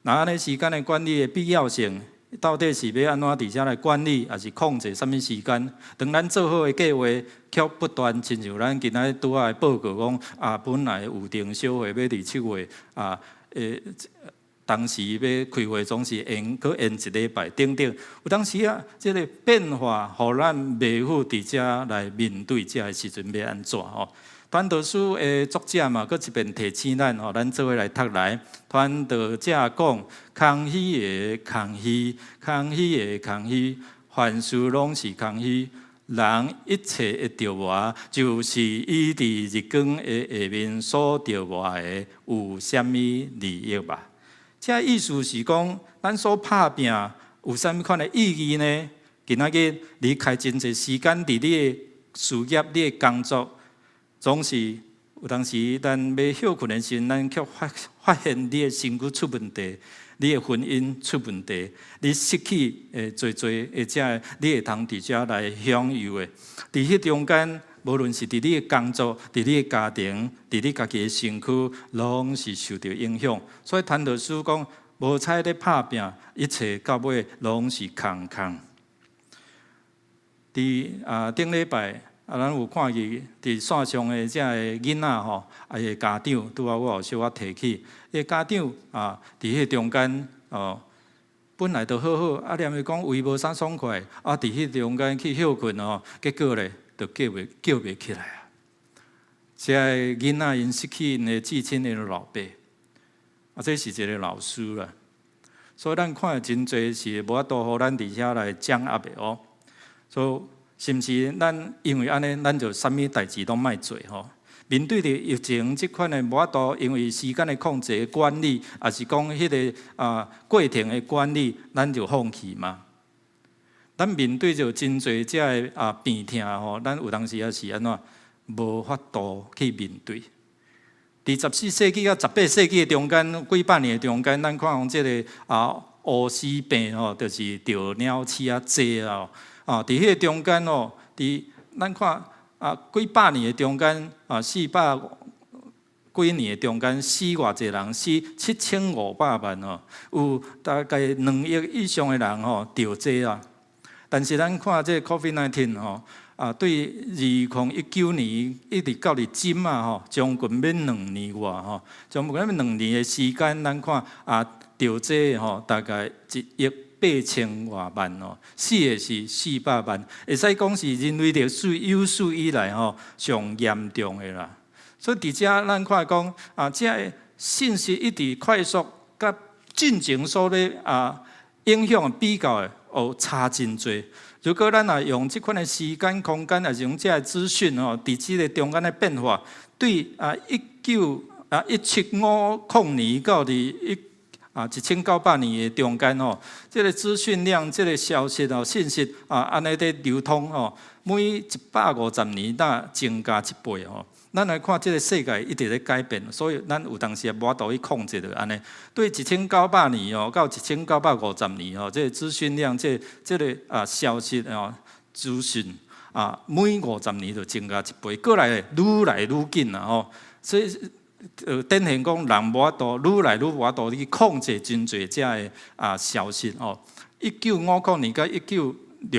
若按呢時間的管理的必要性，到底是欲按怎佇遮來管理，抑是控制啥物時間？當咱做好的計劃，卻不斷親像咱今仔日拄仔的報告講，啊，本來預定小會欲佇七月啊，當時欲開會總是延，閣延一禮拜等等。有當時啊，這个變化，予咱袂赴佇遮來面對這个時陣欲按怎吼？傳道書的作者嘛，閣一遍提醒咱吼，咱做伙來讀來。傳道者講：空虛的空虛，空虛的空虛，凡事攏是空虛。人一切的著磨，就是伊佇日光的下面所著磨的，有啥物利益吧？這意思是講，咱所拍拚有啥物款的意義呢？今仔日你開真濟時間佇你的事業、你的工作。總是有當時，咱欲歇睏的時陣，咱卻發發現你的身軀出問題，你的婚姻出問題，你失去的濟濟，或者你會通佇遮來享有的。佇彼中間，無論是佇你的工作、佇你的家庭、佇你家己的身軀，攏是受著影響。所以傳道書講，無彩咧拍拚，一切到尾攏是空空。佇啊頂禮拜。啊，咱有看見佇線上的遮个囡仔吼，啊，伊的家長拄仔我有小可提起，伊家長啊，佇彼中間哦，本來都好好，啊，連伊講胃無啥爽快，啊，佇彼中間去歇睏哦，結果咧，就叫袂起來啊。這个囡仔𪜶失去𪜶的至親的老爸，啊，這是一个老師啦，所以咱看真濟是無法度予咱佇遮來掌握的哦，所以。是毋是咱因為按呢，咱就啥物代誌攏莫做吼？面對著疫情這款的無法度，因為時間的控制管理，抑是講彼个啊過程的管理，咱就放棄嗎？咱面對著真濟遮个啊病痛吼，咱有當時也是按怎無法度去面對。佇14世紀佮18世紀的中間，幾百年的中間，咱看講這个啊烏死病吼，就是著鳥鼠仔蛰啊。啊，佇彼个中間哦，佇咱看啊幾百年的中間啊，四百幾年的中間死偌濟人，死7500萬哦，有大概2億以上的人吼著這啊。但是咱看這個 COVID-19 吼，對2019年一直到佇這馬吼，將近欲2年外吼，將近欲2年的時間，咱看著這吼，大概1億8000外萬哦，死的是400萬，會使講是人類歷史有史以來吼上嚴重的啦。所以佇遮咱看講這个信息一直快速，佮進前所咧影響比較的，哦差真濟。如果咱若用這款的時間、空間，抑是用這个資訊吼，佇這个中間的變化，對1750年到佇1900年的中間吼，這个資訊量、這个消息哦、信息按呢佇流通吼，每150年才增加一倍吼。咱來看這个世界一直咧改變，所以咱有當時也無法度去控制著按呢。對1900年哦，到1950年哦，這个資訊量、這個消息哦、資訊每50年就增加一倍，閣來愈來愈緊啦吼。所以展現講人無法度愈來愈無法度去控制真濟這个消息哦。1950年佮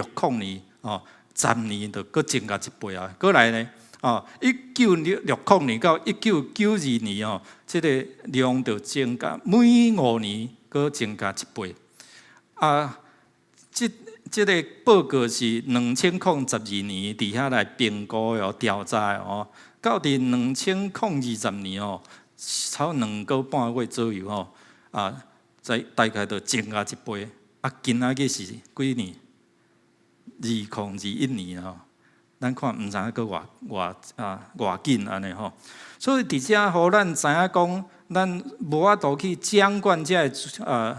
1960年哦，10年就閣增加一倍啊。閣來呢？1960年到1992年哦，這个量就增加，每5年閣增加一倍。這個報告是2012年佇遐來評估的哦，調查的哦，到佇2020年哦，差不多2個半月左右吼，在大概就增加一倍。今仔日是幾年？2021年吼。咱看毋知影閣偌緊按呢吼，所以佇遮予咱知影講，咱無法度去掌管這个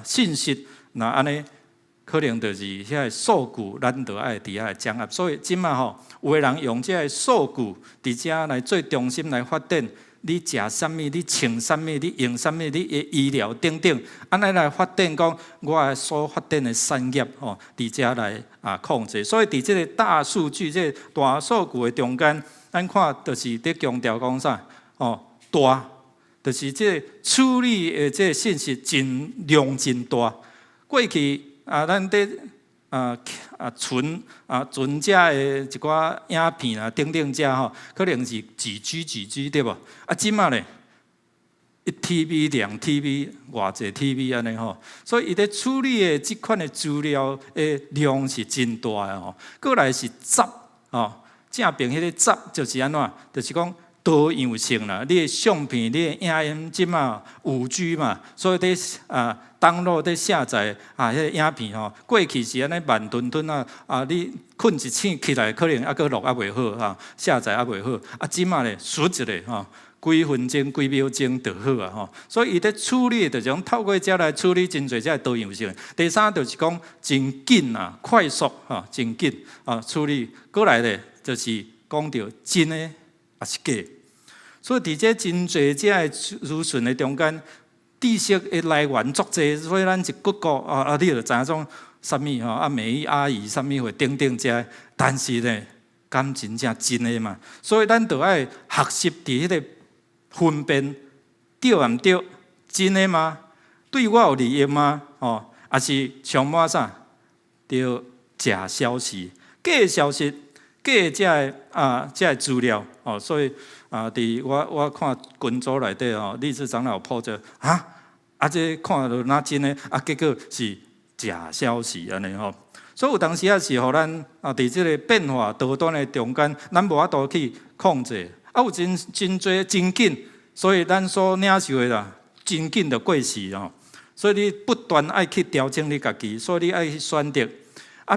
信息，若按呢可能就是遐个數據，咱著愛佇遐掌握。所以這馬吼，有的人用這个數據佇遮來做中心來發展，你食啥物，你穿啥物，你用啥物，你的醫療等等，按呢來發展講，我的所發展的產業吼，佇遮來控制。所以佇這个大數據、這个大數據的中間，咱看就是佇強調講啥？哦，大，就是這个處理的這个信息真量真大。過去咱佇存這的一寡影片啊等等這吼，可能是幾 G 幾 G 對無？這馬咧，1 TB、2 TB、偌濟 TB 按呢吼，所以伊佇處理的這款的資料的量是真大的吼。閣來是雜吼，正爿彼个雜就是按怎？就是講多樣性啦，你的相片、你的影音，這馬5G 嘛，所以佇download 佇下載彼个影片吼，過去是按呢慢吞吞啊，你睏一醒起來，可能猶閣錄猶袂好哈，下載猶袂好，這馬咧，倏一下吼，幾分鐘、幾秒鐘就好啊吼。所以伊佇處理就是講透過這來處理真濟這个多樣性。第三就是講真緊啊，快速吼，真緊處理。閣來咧就是講著真的抑是假。所以佇這真濟這个資訊的中間，知識的來源足濟，所以咱一 Google 你就知影講啥物吼，美玉阿姨啥物貨等等這，但是呢，敢真正真的嘛？所以咱著愛學習佇彼个分辨對毋對，真的嗎？對我有利益嗎？哦，抑是充滿啥？著假消息、假消息、假這个資料哦，所以佇我看群組內底吼，理事長老 po 著這看著若真的，結果是假消息按呢吼。所以有當時仔是予咱佇這个變化多端的中間，咱無法度去控制。有真真濟真緊，所以咱所領受的啦，真緊就過時吼。所以你不斷愛去調整你家己，所以你愛去選擇。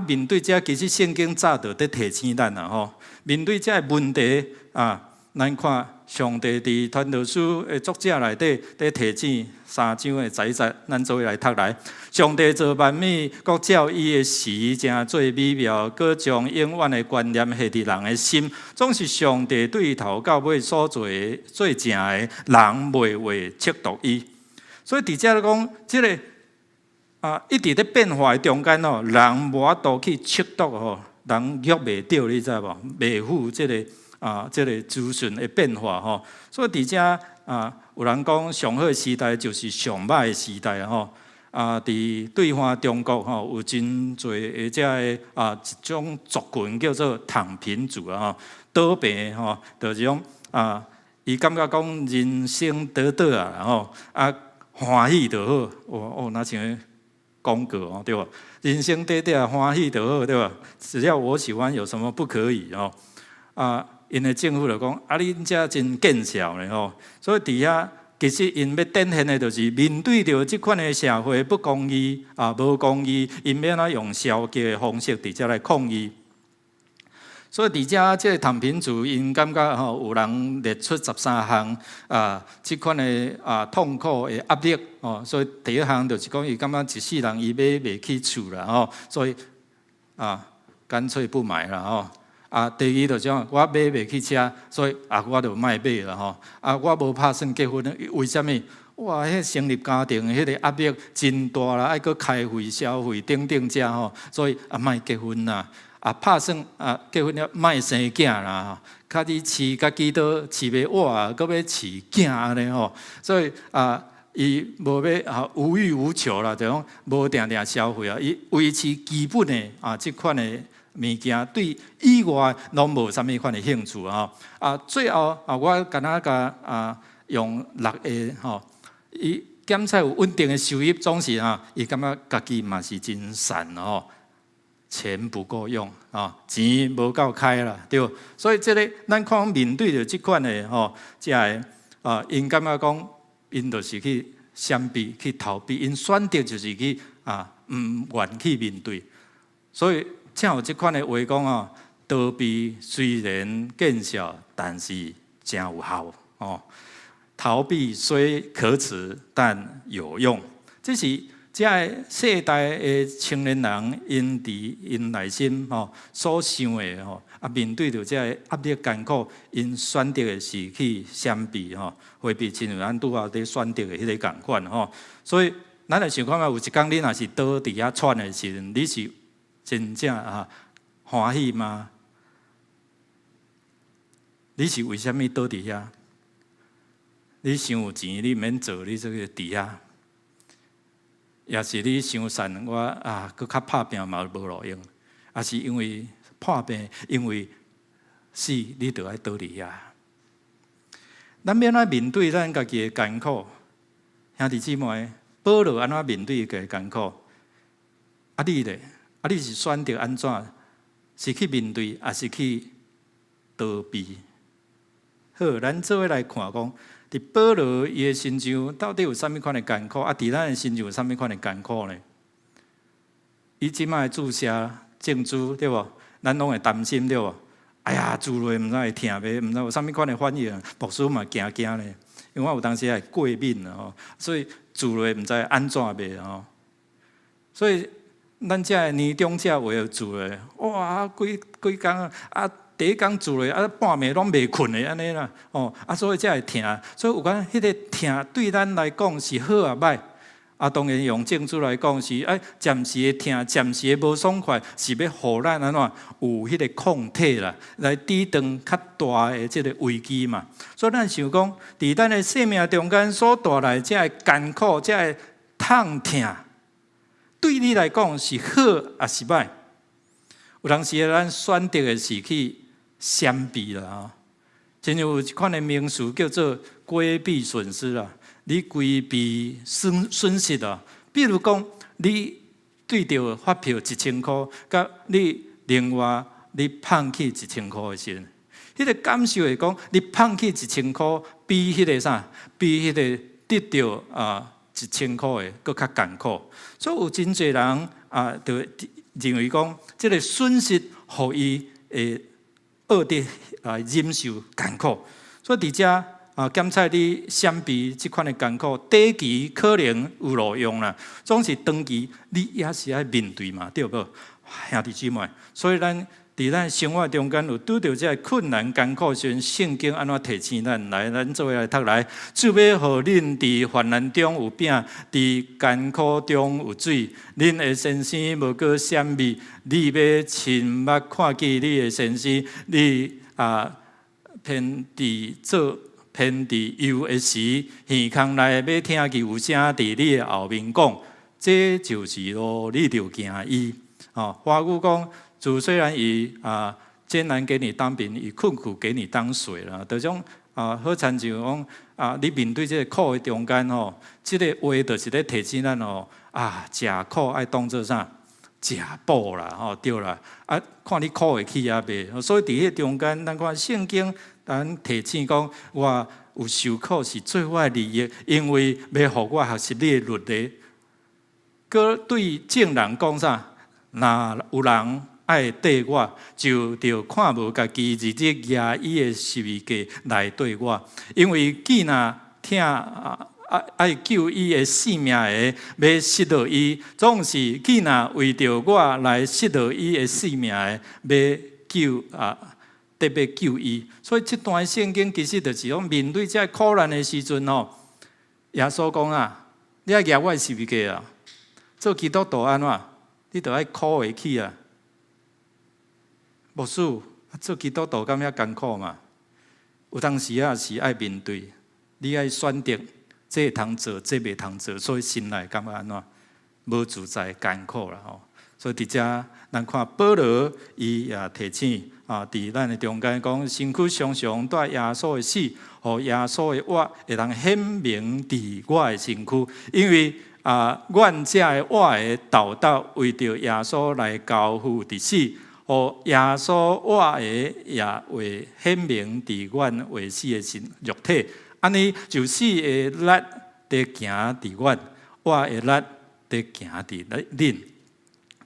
面對這其實聖經早就佇提醒咱啦吼。面對這个問題啊，咱看上帝佇傳道書的作者內底佇提醒三章的11節，咱做伙來讀來。上帝造萬物，閣照伊的時成做美妙，閣將永遠的觀念下佇人的心，總是上帝對頭到尾所做的做成的，人袂會測度伊。所以佇遮咧講，這个一直佇變化的中間哦，人無法度去測度吼，人約袂著，你知無？袂赴這个啊，這个資訊的變化吼。所以佇遮啊，有人講上好的時代就是上歹的時代吼。啊，佇對岸中國吼，有真濟的這个啊一種族群叫做躺平族啊吼，倒耙吼，就是講啊，伊感覺講人生短短啊吼，啊歡喜就好，哦哦，若像廣告哦，對無？人生短短，歡喜就好，對無？只要我喜歡，有什麼不可以哦？啊，𪜶的政府就講，啊，恁遮真見笑咧吼，所以佇遐其實𪜶欲展現的，就是面對著這款的社會不公義啊，無公義，𪜶欲按怎用消極的方式佇遮來抗議。所以佇遮這个躺平族，𪜶感覺吼有人列出13項啊，這款的啊痛苦的壓力哦，所以第一項就是講，伊感覺一世人伊買袂起厝啦吼，所以啊乾脆不買啦吼。啊，第二就是講，我買袂起車，所以啊我就莫買啦吼。啊，我無拍算結婚，為啥物？哇，彼成立家庭的彼个壓力真大啦，愛閣開費、消費等等遮吼，所以啊莫結婚啦。啊，拍算啊，結婚了莫生囝啦，較你飼家己都飼袂活啊，閣欲飼囝按呢吼，所以啊，伊無欲啊無欲無求啦，就講無定定消費啊，伊維持基本的啊這款的物件，對以外攏無啥物款的興趣啊。啊，最後啊，我敢若共啊用六個吼，伊檢測有穩定的收入，總是啊，伊感覺家己嘛是真散吼。錢不夠用啊，錢無夠開啦，對。所以這个咱看面對著這款的吼，這个啊，𪜶感覺講，𪜶就是去閃避、去逃避，𪜶選擇就是去啊，毋願去面對。所以才有這款的話講啊，逃避雖然見效，但是誠有效哦。逃避雖可恥，但有用。這是這个世代的青年人，𪜶佇𪜶內心吼所想的吼，啊面對著這个壓力艱苦，𪜶選擇的是去閃避吼，回避，親像咱拄仔佇選擇的彼个仝款吼。所以咱來想看覓，有一工你若是倒佇遐喘的時陣，你是真正啊歡喜嗎？你是為啥物倒佇遐？你傷有錢，你毋免做，你這个佇遐。抑是你傷散，我啊，閣較拍拚嘛無路用，抑是因為破病，因為死，你就愛倒佇遐。咱欲按怎面對咱家己的艱苦？兄弟姊妹，保羅按怎面對伊的艱苦？啊，你咧？啊，你是選擇按怎？是去面對，抑是去逃避？好，咱做伙來看講，佇保羅伊的身上到底有啥物款的艱苦？啊，佇咱的身上有啥物款的艱苦呢？伊這擺注射靜注對無？咱攏會擔心對無？哎呀，注落毋知會疼袂？毋知有啥物款的反應？牧師嘛驚驚咧，因為我有當時會過敏吼，所以注落毋知按怎袂吼。所以咱遮的年長者有的注落，哇，規規工啊！第一工注落啊，半暝攏袂睏的按呢啦，哦，啊，所以才會疼。所以有關彼个疼對咱來講是好抑歹？啊，當然用靜注來講是，哎，暫時的疼，暫時的無爽快，是欲予咱按怎有彼个抗體啦，來抵擋較大的這个危機嘛。所以咱想講，佇咱的生命中間所帶來這个艱苦、這个痛疼，對你來講是好抑是歹？有當時咱選擇的是去閃避啦，吼，親像有一款的名詞叫做規避損失啦。你規避損失啊，比如講，你對著發票一千箍，佮你另外你放棄一千箍的時陣，彼个感受會講，你放棄一千箍，比彼个啥，比彼个得著啊一千箍的閣較艱苦。所以有真濟人啊，就認為講，這个損失予伊會學得啊忍受艱苦。所以佇遮啊，檢測你閃避這款的艱苦，短期可能有路用啦，總是長期你也是愛面對嘛，對無？兄弟姊妹，所以咱佇咱生活中間有拄著這个困難艱苦時陣，聖經按怎提醒咱？來，咱做伙來讀來。主欲予恁佇患難中有餅，佇艱苦中有水。恁的先生無閣閃避，你欲親目看見你的先生，你啊。偏佇做偏佇右的時，耳空內欲聽見有聲佇你的後面講，這就是路，你著行伊。哦，華語講，主雖然以艱難給你當餅，以困苦給你當水啦，就種好親像講你面對這個苦的中間吼，這個話就是咧提醒咱哦，食苦愛當做啥？食補啦，吼對啦，看你苦會起抑未？所以佇彼個中間，咱看聖經，咱提醒講，我有受苦是做我的利益，因為欲予我學習你的律例。閣對眾人講啥？若有人愛綴我，就著看無家己，日日舉伊的十字架來綴我。因為既若疼愛救伊的性命的，欲失落伊；總是既若為著我來失落伊的性命的，欲救得欲救伊。所以這段聖經其實就是講面對這苦難的時陣吼，耶穌講啊，你愛舉我的十字架啊，做基督徒按怎？你著愛苦會起啊！牧師，做基督徒敢遐艱苦嘛？有當時啊是愛面對，你愛選擇。這會通做，這袂通做，所以心內感覺按怎？無自在艱苦啦吼。所以佇遮，咱看保羅伊也提醒佇咱的中間講，身軀常常帶耶穌的死，予耶穌的活會當顯明佇我的身軀，因為阮這的活的豆豆為著耶穌來交付佇死，予耶穌活的也會顯明佇阮會死的身肉體。按呢就死的力佇行佇阮，活的力佇行佇恁。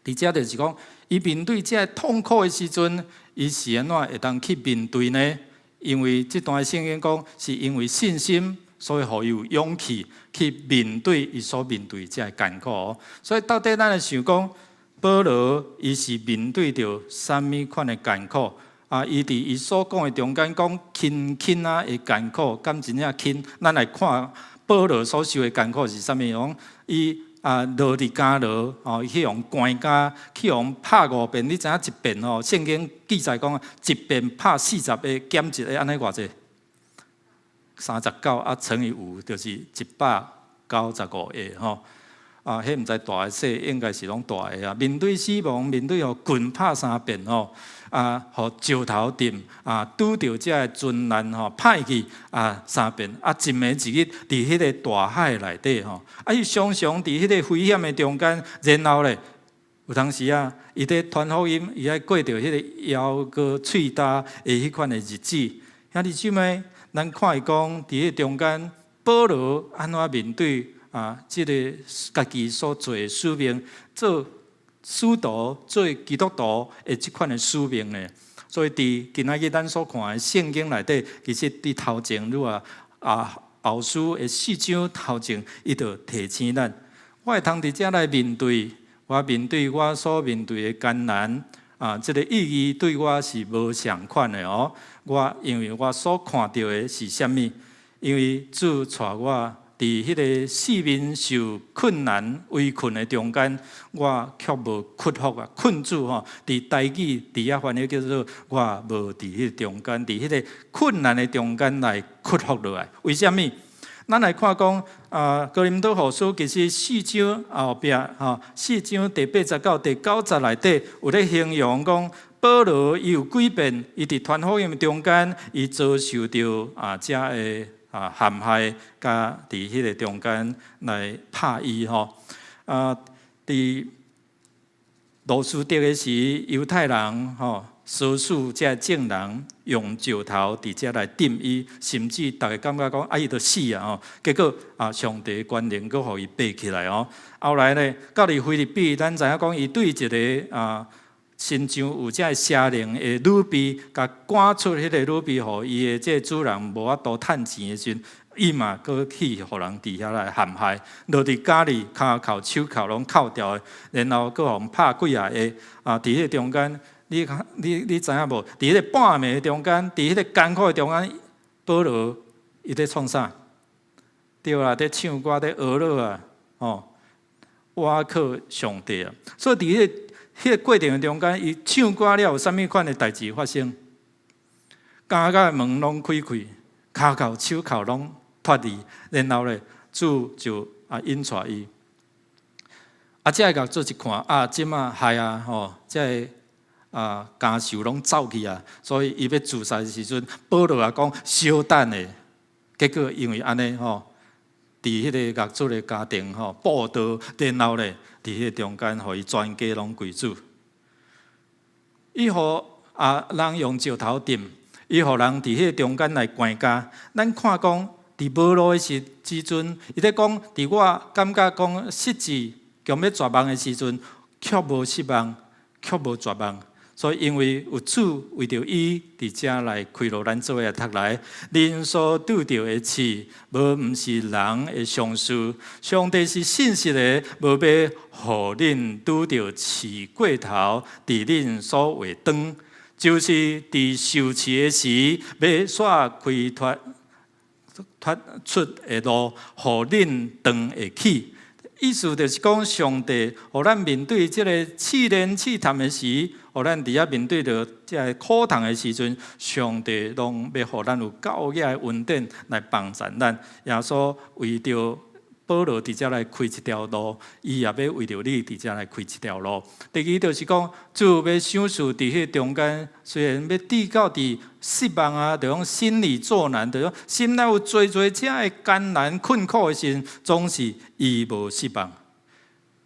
佇遮就是講，伊面對這痛苦的時陣，伊是按怎會當去面對呢？因為這段聖經講，是因為信心，所以予伊有勇氣去面對伊所面對這艱苦。所以到底咱來想講，保羅伊是面對著啥物款的艱苦？伊佇伊所講的中間講輕輕仔的艱苦，敢真正輕？咱來看保羅所受的艱苦是啥物？講伊落佇監牢，哦，去予關監，去予拍五遍。你知影一遍吼？聖經記載講，一遍拍40個減一個，按呢偌濟？39，乘以5，就是195個吼。彼毋知大的細，應該是攏大的啊。面對死亡，面對予棍拍三遍吼，予石頭擲，拄著這个船難吼，歹去三遍，一暝一日佇彼个大海內底吼，伊常常佇彼个危險的中間，然後咧，有當時啊，伊佇傳福音，伊愛過著彼个枵餓喙焦的彼款的日子。兄弟姊妹，咱看伊講佇彼个中間，保羅按怎面對這个家己所做的使命，做使徒、做基督徒的這款的使命呢？所以佇今仔日咱所看的聖經內底，其實佇頭前如果後書的四章頭前，伊就提醒咱，我會通佇遮來面對，我面對我所面對的艱難，這個意義對我是無仝款的哦。我因為我所看著的是啥物？因為主帶我佇彼个四面受困難圍困的中間，我卻無屈服啊，困住吼。佇台語佇遐翻譯叫做我無佇彼个中間，佇彼个困難的中間來屈服落來。為啥物？咱來看講哥林多後書其實四章後壁吼，四章第八節到第九節內底有咧形容講，保羅伊有幾遍，伊佇傳福音的中間，伊遭受著遮的陷害，佮佇彼个中間來拍伊吼。佇路斯德的時，猶太人吼，唆使遮眾人用石頭佇遮來擲伊，甚至逐家感覺講伊著死啊吼。結果上帝權能閣予伊爬起來哦。後來呢，到佇腓立比，咱知影講伊對一个親像有遮个邪靈的女婢，共趕出彼個女婢，予伊的這個主人無法度趁錢的時陣，伊嘛閣去予人佇遐來陷害，落佇監裡，跤銬手銬攏銬掉的，然後閣予人拍幾仔下。佇彼个中間，你知影無？佇彼个半暝中間，佇彼个艱苦的中間，保羅伊咧創啥？對啦，佇唱歌，佇哀樂啊，吼，倚靠上帝啊。所以佇彼個過程中間，伊唱歌了有啥物款的代誌發生？監獄的門攏開開，跤銬手銬攏脫離，然後咧，主就引帶伊。這个獄卒一看，這馬害啊吼，這个監囚攏走去啊，所以伊欲自殺的時陣，保羅也講稍等下，結果因為按呢吼，佇彼个獄卒的家庭吼佈道，然後咧，佇彼個中間，予伊全家攏歸主。伊予人用石頭擲，伊予人佇彼個中間來關監。咱看講，佇無路的時陣，伊咧講，佇我感覺講失志，強欲絕望的時陣，卻無失望，卻無絕望。所以因為有主為著伊佇遮來開路，咱做伙來讀來。恁所拄著的試，無毋是人的常事。上帝是信實的，無欲予恁拄著試過頭，佇恁所會當，就是佇受試的時，欲煞開脫脫出的路，予恁當會起。意思就是講，上帝予咱面對這個試煉試探的時，予咱佇遐面對著這个苦痛的時陣，上帝攏欲予咱有夠額的恩典來幫助咱。耶穌為著保羅佇遮來開一條路，伊也欲為著你佇遮來開一條路。第二就是講，主欲賞賜佇彼中間，雖然欲至到佇失望啊，就講心裡作難，就講心內有濟濟遮的艱難困苦的時陣，總是伊無失望。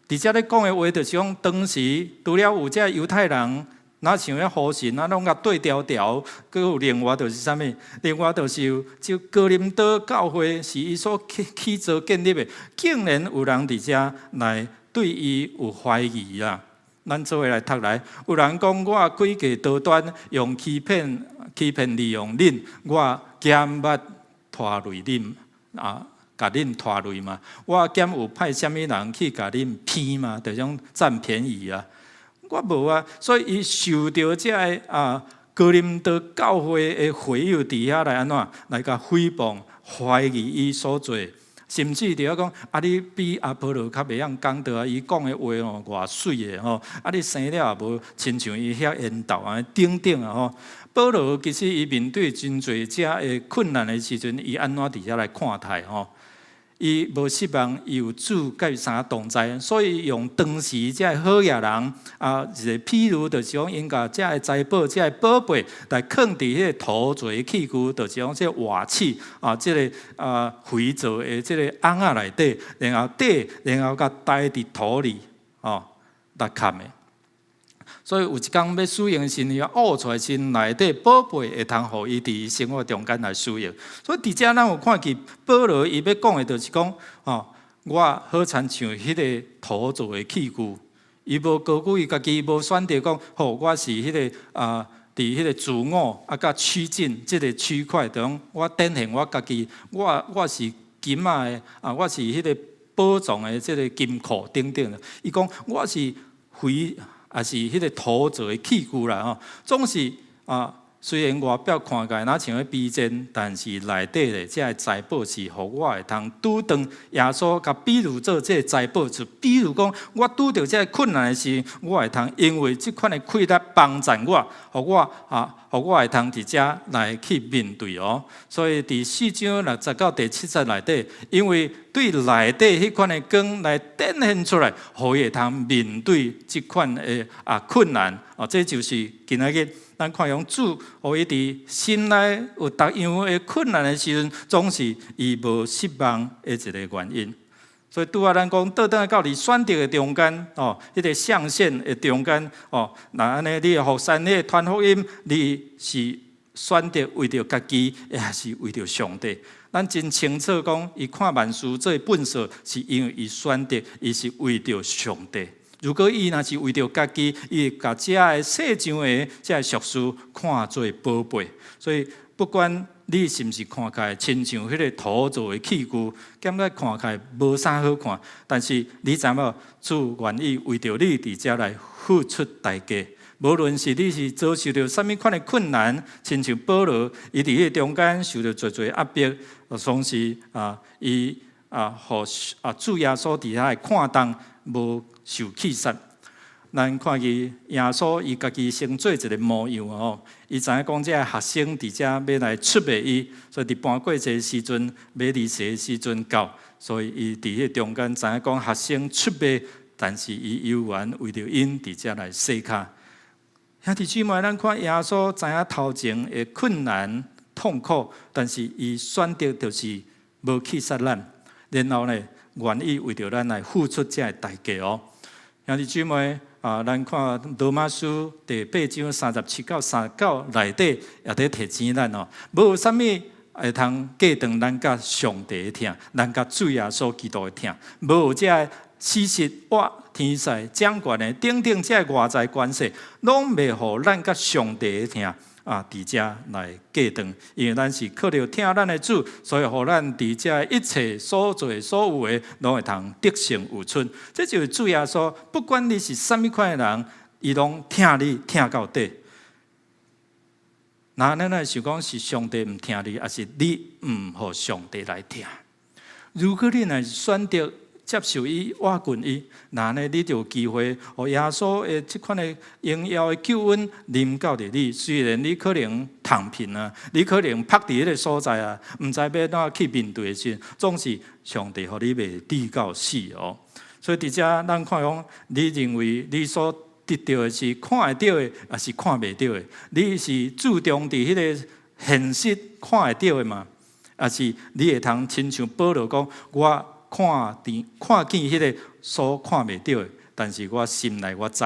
佇遮咧講的話，就是講當時除了有這猶太人，若像遐雨神啊，攏共對調調，閣有另外就是啥物？另外就是有就哥林多教會是伊所起造建立的，竟然有人佇遮來對伊有懷疑啦。咱做伙來讀來，有人講我詭計多端，用欺騙利用恁，我敢捌拖累恁啊？共恁拖累嗎？我敢有派啥物人去共恁騙嗎？就種佔便宜啊！我無啊，所以伊受著這个哥林多教會的會友佇遐來按怎來共誹謗、懷疑伊所做，甚至佇遐講啊，你比阿波羅較袂曉講道啊，伊講的話吼偌媠的吼，啊你生了也無親像伊遐緣投啊，等等啊吼。保羅其實伊面對真濟遮的困難的時陣，伊按怎佇遐來看待吼？伊無失望，伊有主佮伊相同在，所以用當時這个好額人一個譬如，就是講𪜶共這个財寶、這个寶貝來囥佇彼個陶做的器具，就是講這个瓦器啊，這个肥皂的這个甕仔內底，然後共埋佇土裡哦來崁的。所以有一工欲使用的時，伊挖出來時，內底寶貝會通予伊佇生活中間來使用。所以佇遮咱有看見保羅伊欲講的，就是講，哦，我好親像彼个陶做的器具，伊無高舉伊家己，無選擇講，吼，我是彼个佇彼个自我佮趨近這个區塊中，我展現我家己，我是金仔的啊，我是彼个寶藏的這个金庫等等的。伊講我是肥。也是彼个陶做的器具啦吼，總是雖然外表看起來若像咧卑賤，但是內底咧，這个財寶是予我會通拄當耶穌共比喻做這个財寶，就比如講，我拄著這个困難的時，我會通因為這款的氣力幫助我，予我會通佇遮來去面對哦。所以佇4章6節到第7節內底，因為對內底彼款的光來展現出來，予伊會通面對這款的困難哦。這就是今仔日咱看講主，予伊佇心內有逐樣的困難的時陣，總是伊無失望的一个原因。所以拄仔咱講倒轉來到佇選擇的中間哦，彼个象限的中間哦，若按呢，你的服侍、你的傳福音，你是選擇為著家己，抑是為著上帝？咱真清楚講，伊看萬事做糞掃，是因為伊選擇，伊是為著上帝。如果伊若是為著家己，伊會共這个世上的這个俗事看做寶貝。所以不管你是毋是看起來親像彼个陶做的器具，感覺看起來無啥好看，但是你知無？主願意為著你佇遮來付出代價。無論是你是遭受著啥物款的困難，親像保羅，伊佇彼个中間受著濟濟壓迫，總是伊予主耶穌佇遐來看重，無受氣煞。咱看見耶穌伊家己先做一个模樣哦，伊知影講這个學生佇遮欲來出賣伊，所以佇盤粿節時陣，欲離席的時陣到，所以伊佇彼个中間知影講學生出賣，但是伊猶原為著𪜶佇遮來洗跤。兄弟姊妹，咱看耶穌知影頭前的困難痛苦，但是伊選擇就是無棄殺咱，然後呢，願意為著咱來付出這个代價哦。兄弟姊妹啊，咱看羅馬書第八章三十七到三十九內底也佇提醒咱哦，無有啥物會通隔斷咱佮上帝的疼，咱佮主耶穌基督的疼，無有這个死實活天使掌權的等等這个外在關係，攏袂予咱佮上帝的疼啊，佇遮來隔斷，因為咱是靠著疼咱的主，所以予咱佇遮一切所做所有的，攏會通得勝有出。這就是主耶穌，不管你是啥物款的人，伊攏疼你疼到底。那咱來想講是上帝毋疼你，抑是你毋予上帝來疼？如果你若是選擇接受伊、倚近伊，那呢你就有機會，予耶穌的這款的榮耀的救恩臨到佇你。雖然你可能躺平啊，你可能趴佇彼个所在啊，毋知欲按怎去面對的時陣，總是上帝予你袂至到死哦。所以佇遮咱看講，你認為你所得著的是看會著的，抑是看袂著的？你是注重佇彼个現實看會著的嗎？抑是你會通親像保羅講，我看見看見彼个所看袂著的，但是我心內我知，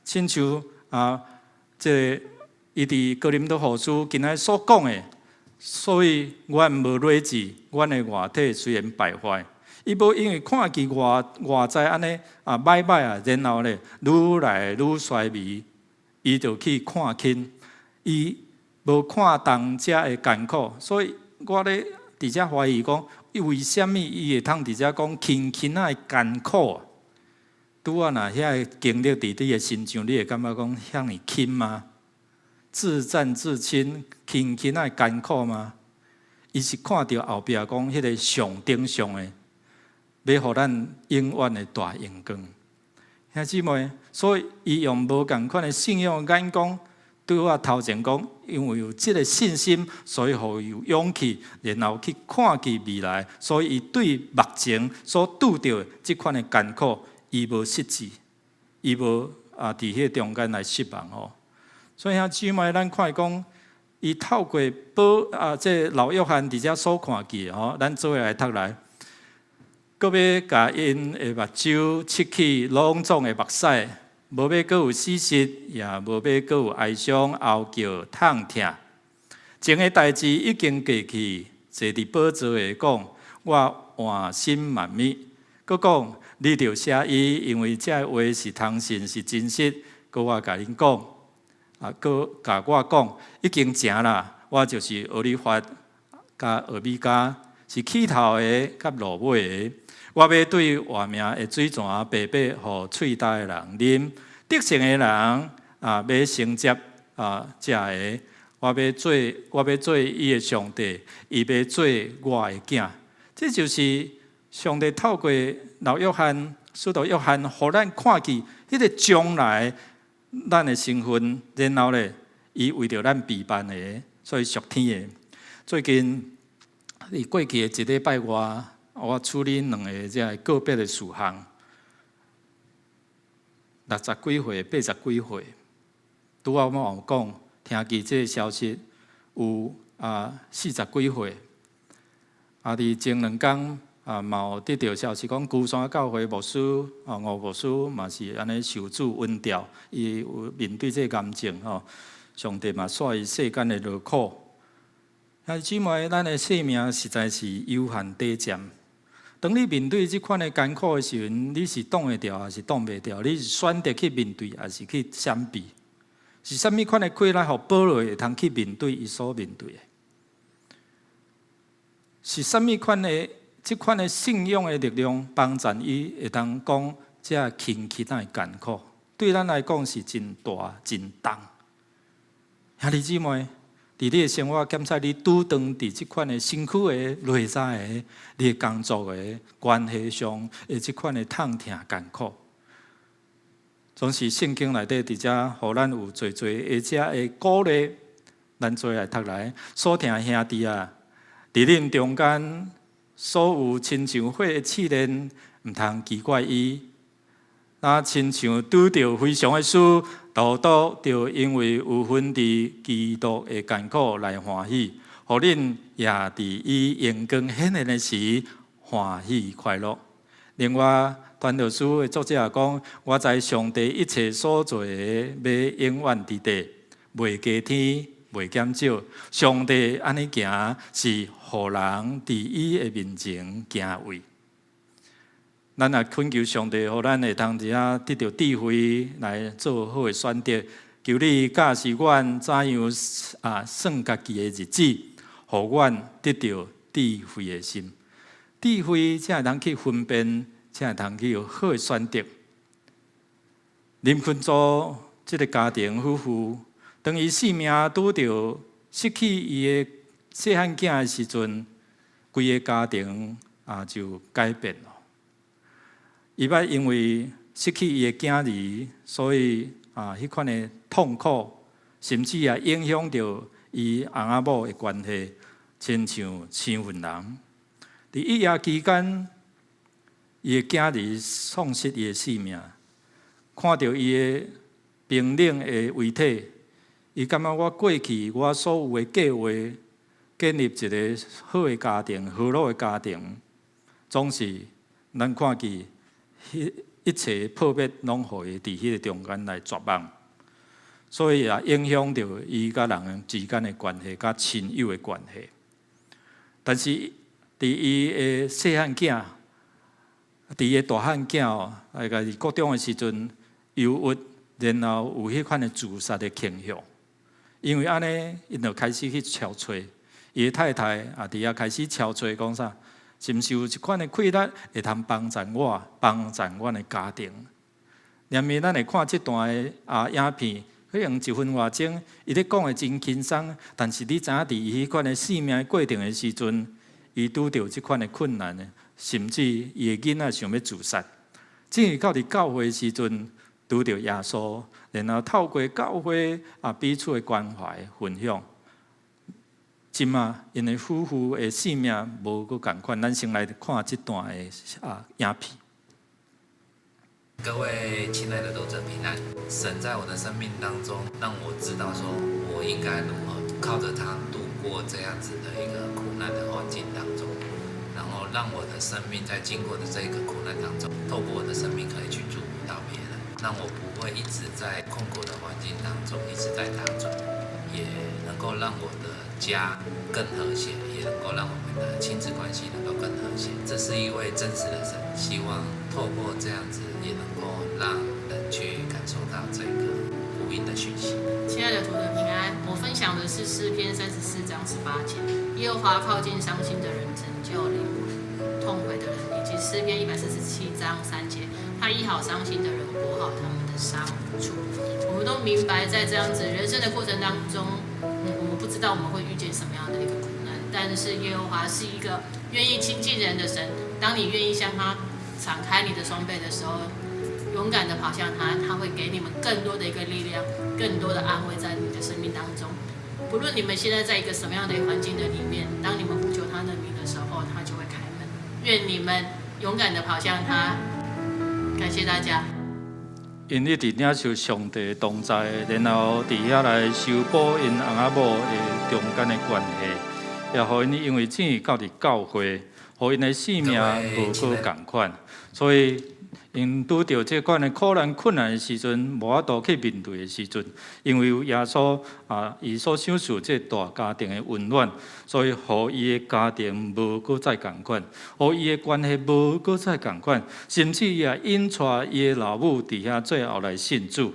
親像啊，這个伊佇哥林多後書今仔所講的，所以阮無銳志，阮的外體雖然敗壞，伊無因為看見外外在按呢啊歹歹啊，然後咧愈來愈衰微，伊就去看輕，伊無看重遮的艱苦，所以我咧佇遮懷疑講，伊為啥物伊會通佇遮講輕輕仔的艱苦？拄仔若遐個經歷佇你的身上，你會感覺講遐爾輕嗎？自戰自輕，輕輕仔的艱苦嗎？伊是看著後壁講彼个上頂上的，欲予咱永遠的大榮光。兄姊妹，所以伊用無仝款的信仰眼光對我頭前講，因為有這个信心，所以予伊有勇氣，然後去看見未來。所以伊對目前所拄著的這款的艱苦，伊無失志，伊無啊佇彼个中間來失望吼。所以兄姊妹，咱看講，伊透過保啊，這個老約翰佇遮所看見的吼，咱做伙來讀來，閣欲共𪜶的目睭拭去攏總的目屎，無欲閣有死屍，也無欲閣有哀傷、哀叫、痛疼。前的代誌已經過去，坐佇寶座的講，我換新萬物。閣講，你著寫伊，因為這个話是通信，是真實。閣我共恁講，啊，閣共我講，已經成啦。我就是阿里法佮俄米迦，是起頭的佮落尾的。我欲對活命的水泉白白予喙焦的人啉，得勝的人啊，欲承接啊，這个我欲做伊的上帝，伊欲做我的囝。這就是上帝透過老約翰、使徒約翰，予咱看見彼个將來咱的身份，然後咧，伊為著咱備辦的，所以屬天的。最近佇過去的一禮拜外，我處理兩个這个個別的事項，六十幾歲、八十幾歲，拄仔我有講，聽見這个消息有啊四十幾歲，啊佇前兩工啊嘛有得著消息講，龜山教會牧師啊吳牧師嘛是按呢受主恩召，伊有面對這个癌症吼，上帝嘛煞伊世間的勞苦。兄弟姊妹，咱的生命實在是有限短暫。當你面對這款的艱苦的時陣，你是擋會牢，抑是擋袂牢？你是選擇去面對，抑是去閃避？是啥物款的氣力，予保羅會通去面對伊所面對的？是啥物款的這款的信仰的力量，幫助伊會當講這輕輕的艱苦？對咱來講是真大真重。兄弟姊妹，佇你的生活檢查，你拄著佇這款的身軀的、內在的、你的工作的關係上的這款的痛疼艱苦，總是聖經內底佇遮，予咱有濟濟的遮的鼓勵，咱做來讀來。所疼兄弟啊，佇恁中間所有親像火的試煉，毋通奇怪伊。若親像拄著非常的事，倒倒著因為有份佇基督的艱苦來歡喜，予恁也佇伊榮光顯現的時歡喜快樂。另外，傳道書的作者也講：我知上帝一切所做的，欲永遠佇地，袂加添，袂減少。上帝按呢行，是予人佇伊的面前敬畏。咱也懇求上帝，予咱會通佇遐得著智慧來做好的選擇。求你教示阮怎樣啊算家己的日子，予阮得著智慧的心。智慧才會通去分辨，才會通去有好的選擇。林坤祖這个家庭夫婦，當伊性命拄著失去伊的細漢囝的時陣，規个家庭啊就改變了。伊捌因為失去伊的囝兒，所以啊，彼款的痛苦，甚至也影響著伊翁仔某的關係，親像生分人。佇一夜期間，伊的囝兒喪失伊的性命，看著伊的冰冷的遺體，伊感覺我過去我所有的計劃，建立一个好的家庭、和樂的家庭，總是咱看見。彼一切破滅，攏予伊佇彼个中間來絕望，所以也影響著伊佮人之間的關係，佮親友的關係。但是，佇伊的細漢囝，佇伊的大漢囝哦，大概是國中的時陣，憂鬱，然後有彼款的自殺的傾向。因為按呢，𪜶就開始去敲揣，伊的太太也佇遐開始敲揣，講啥？是毋是有一款的氣力會通幫助我，幫助阮的家庭？連面咱會看這段的啊影片，可能一分外鐘，伊咧講的真輕鬆，但是你知影佇伊彼款的生命過程的時陣，伊拄著這款的困難，甚至伊的囡仔想欲自殺。進去到佇教會的時陣，拄著耶穌，然後透過教會啊彼此的關懷分享。這馬𪜶的夫婦的性命無閣仝款，咱先來看這段的啊影片。各位親愛的讀者平安，神在我的生命當中，讓我知道說我應該如何靠着他度過這樣子的一個苦難的環境當中，然後讓我的生命在經過的這個苦難當中，透過我的生命可以去祝福到別人，讓我不會一直在困苦的環境當中一直在打轉，也能夠讓我的家更和諧，也能夠讓我們的親子關係能夠更和諧。這是一位真實的神，希望透過這樣子，也能夠讓人去感受到這個福音的訊息。親愛的讀者平安，我分享的是詩篇34章18節，耶和華靠近傷心的人，拯救靈魂痛悔的人，以及詩篇147章3節，他醫好傷心的人，裹好他們的傷處。我們都明白，在這樣子人生的過程當中，我們不知道我們會遇見什麼樣的一個苦難，但是耶和華是一個願意親近人的神。當你願意向他敞開你的雙臂的時候，勇敢的跑向他，他會給你們更多的一個力量，更多的安慰在你的生命當中。不論你們現在在一個什麼樣的環境的裡面，當你們呼求他的名的時候，他就會開門。願你們勇敢的跑向他。感謝大家。𪜶一直領受上帝的同在，然後佇遐來修補𪜶翁仔某的中間的關係，也予𪜶因為轉到佇教會，予𪜶的性命無閣仝款，所以𪜶拄著這款的苦難困難的時陣，無法度去面對的時陣，因為有耶穌啊，伊所賞賜這大家庭的溫暖，所以予伊的家庭無閣再仝款，予伊的關係無閣再仝款，甚至也引帶伊的老母佇遐最後來信主。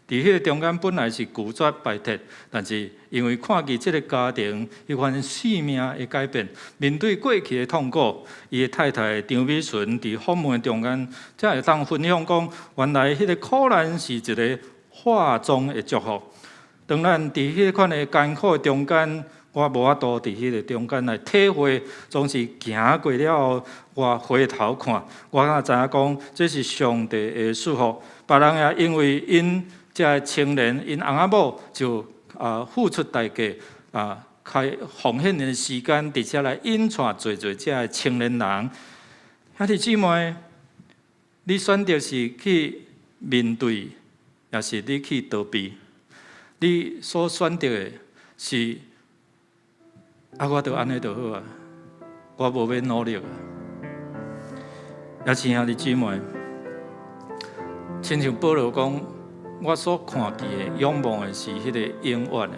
佇彼个中間本來是拒絕排斥，但是因為看見這个家庭彼款性命的改變，面對過去的痛苦，伊的太太張美純佇訪問的中間，才會當分享講，原來彼个苦難是一个化妝的祝福。當咱佇彼款的艱苦的中間，我無法度佇彼个中間來體會，總是行過了後，我回頭看，我才知影講，這是上帝的祝福。別人也因為𪜶這个青年，𪜶翁仔某就付出代價開奉獻的時間，佇遮來引帶濟濟這个青年人。兄弟姊妹，你選擇是去面對，抑是你去逃避？你所選擇的是我就按呢就好啊，我無欲努力啊。也是兄弟姊妹，親像保羅講，我所看見的、仰望的是彼個永遠的，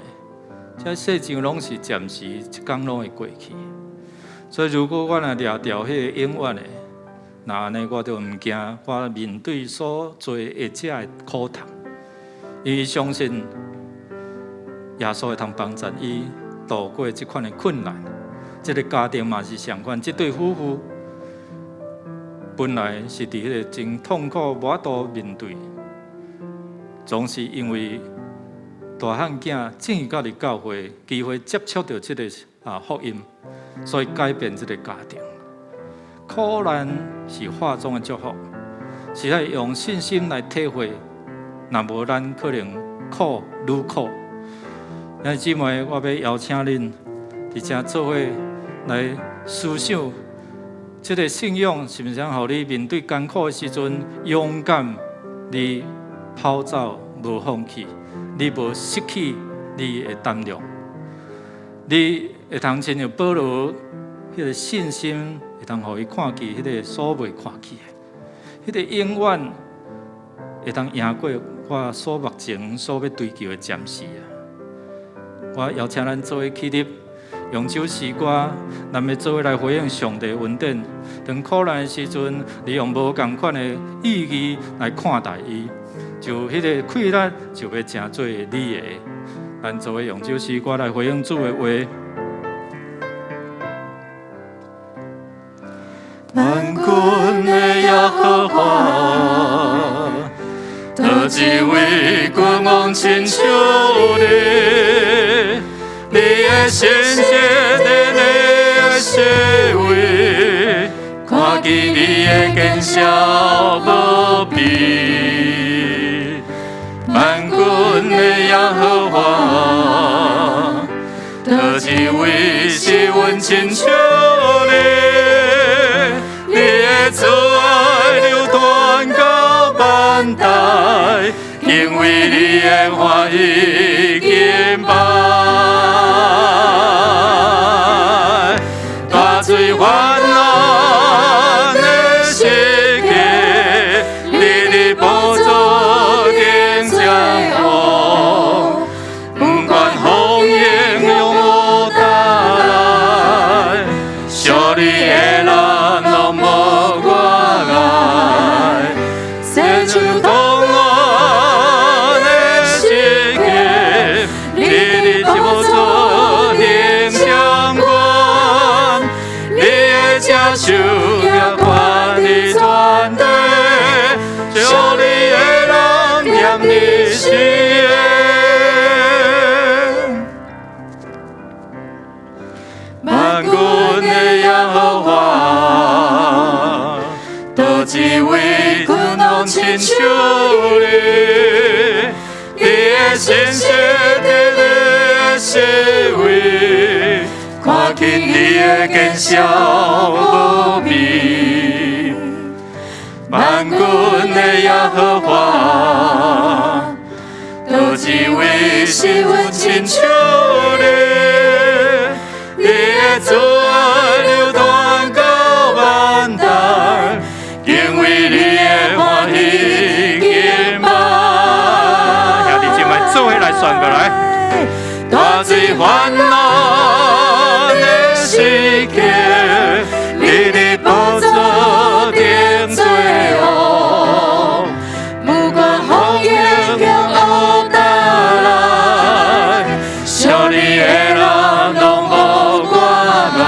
這世上攏是暫時，一工攏會過去。所以，如果我若掠著彼个永遠的，那按呢我就毋驚我面對所做的這个苦痛，因為相信耶穌會通幫助伊度過這款的困難。這个家庭嘛是相款，這對夫婦本來是佇彼个真痛苦、無法度面對，總是因為大漢囝進到佇教會，機會接觸著這个福音，所以改變這个家庭。苦難是化妝的祝福，是愛用信心來體會。若無咱可能苦愈苦。兄弟姊妹，我欲邀請恁佇遮做伙來思想，這个信仰是毋是予你面對艱苦的時陣，勇敢你跑走無放棄，你無失去你的膽量，你會通親像保羅彼个信心，會通予伊看見彼个所未看見的，彼个永遠會當贏過我所目前所欲追求的暫時啊！我邀請咱做伙起立，用這首詩歌，咱欲做伙來回應上帝恩典。當苦難的時陣，你用無仝款的意義來看待伊，就彼个氣力就欲成做你的。咱做伙用這首詩歌來回應主的話。萬軍的耶和華，佗一位君王親像你，你的聖潔佇你的四圍，看見你的見效無比。萬軍的耶和華，佗一位是阮親像你，你的慈愛流傳到萬代，敬畏你的歡喜敬拜。大水泛濫的時刻，你佇寶座頂掌王，不管風湧向我打來，屬你的人攏無掛礙，世上動亂的時刻，你佇寶座頂掌管，你的正手舉權佇全地，屬你的人念你聖言。萬軍的耶和華，佗一位君王親像你，你的聖潔佇你的四圍，看見你的見效無比。萬軍的耶和華，佗一位是阮親像你，你的慈愛流傳到萬代，敬畏你的歡喜敬拜。兄弟姊妹，做伙來宣告來。大水泛濫的時刻，你佇寶座頂做王，不管風湧向烏打來，屬你的人攏無掛礙。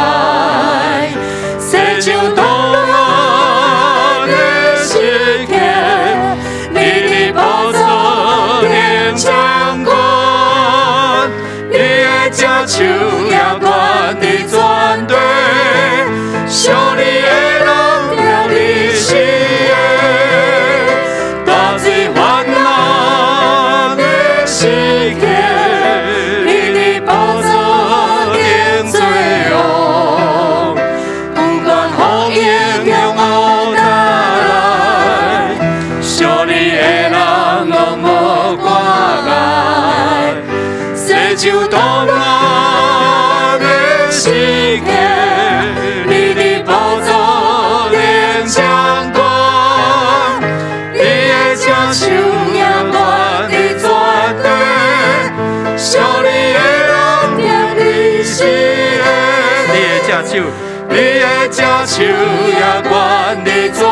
時刻，你佇寶座頂掌權，你的正手也懸佇全地，屬你的人踮你時的，你的正手，你的正手也懸佇全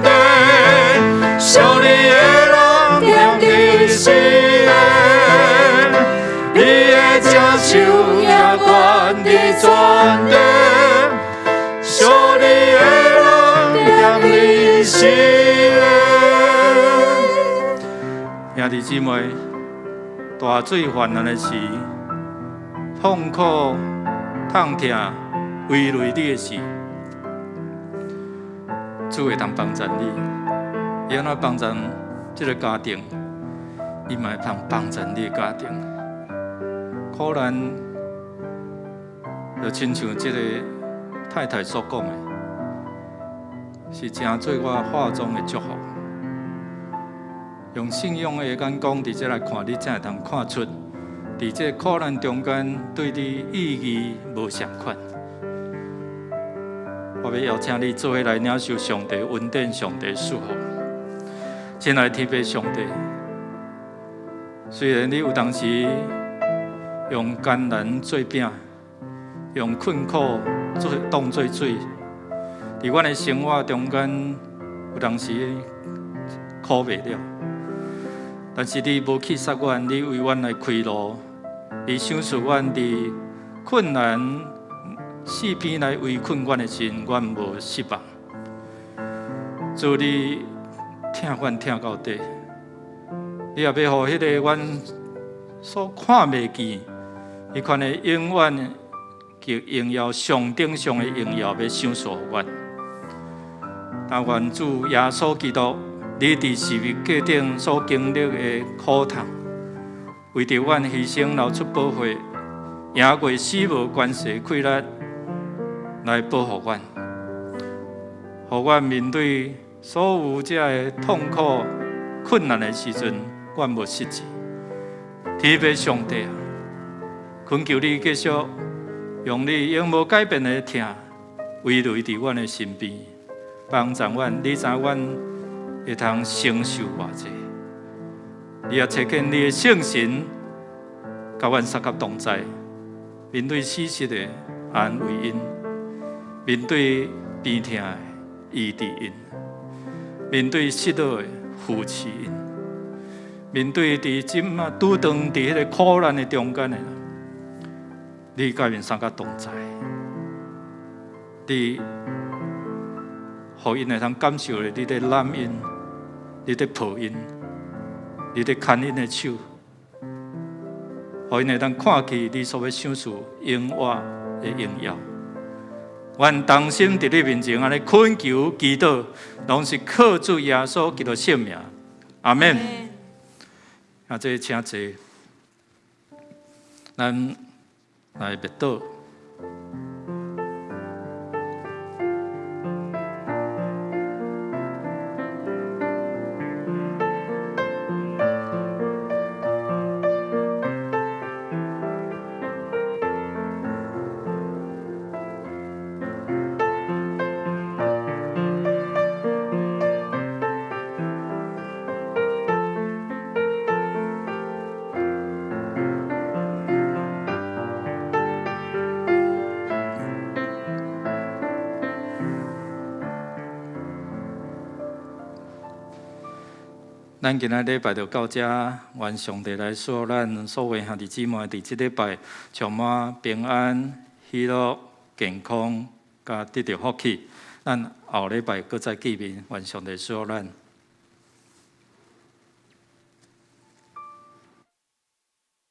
地，屬你的人踮你時的，你的正手也懸佇全地，屬你的人踮你時的。兄弟姊妹，大水泛濫的時，痛苦、痛疼、圍累你的時，主會當幫贊你。伊按怎幫贊這个家庭，伊嘛會當幫贊你的家庭。苦難就親像這个太太所講的，是成做我化妝的祝福。用信仰的眼光佇這來看，你才會當看出，佇這苦難中間對你意義無相款。我欲邀請你做伙來領受上帝恩典、上帝祝福。親愛天父上帝，雖然你有當時用艱難做餅，用困苦做當做水，佇阮的生活中間有當時苦袂了，但是你無棄殺阮，你為阮來開路，你賞賜阮佇困難四邊來圍困阮的時陣，阮無失望。主你疼阮疼到底，你也欲予彼个阮所看袂見，彼款的永遠及榮耀上頂上的榮耀，欲賞賜予阮。但願主耶穌基督，你佇十字架頂所經歷的苦痛，為著阮犧牲流出寶血，贏過死亡權勢氣力，來保護阮，予阮面對所有這个痛苦困難的時陣，阮無失志。天父上帝啊，懇求你繼續用你永無改變的疼，圍繞佇阮的身邊，幫助阮。你知阮會通承受偌濟，你也差遣你的聖神，佮阮相佮同在，面對死實的安慰𪜶，面對病痛的醫治𪜶，面對失落的扶持𪜶，面對佇這馬拄當佇彼个苦難的中間的，你佮𪜶相佮同在，你予𪜶會通感受著你咧攬𪜶，你咧抱𪜶，你咧牽𪜶的手，予𪜶會當看見你所欲賞賜永活的榮耀。阮同心佇你面前按呢懇求祈禱，攏是靠主耶穌基督聖名，阿們。啊，這請坐，咱來默禱。咱今仔禮拜就到遮，願上帝來賜福咱所有兄弟姊妹佇這禮拜充滿平安、喜樂、健康，佮得著福氣。咱後禮拜閣再見面，願上帝賜福咱。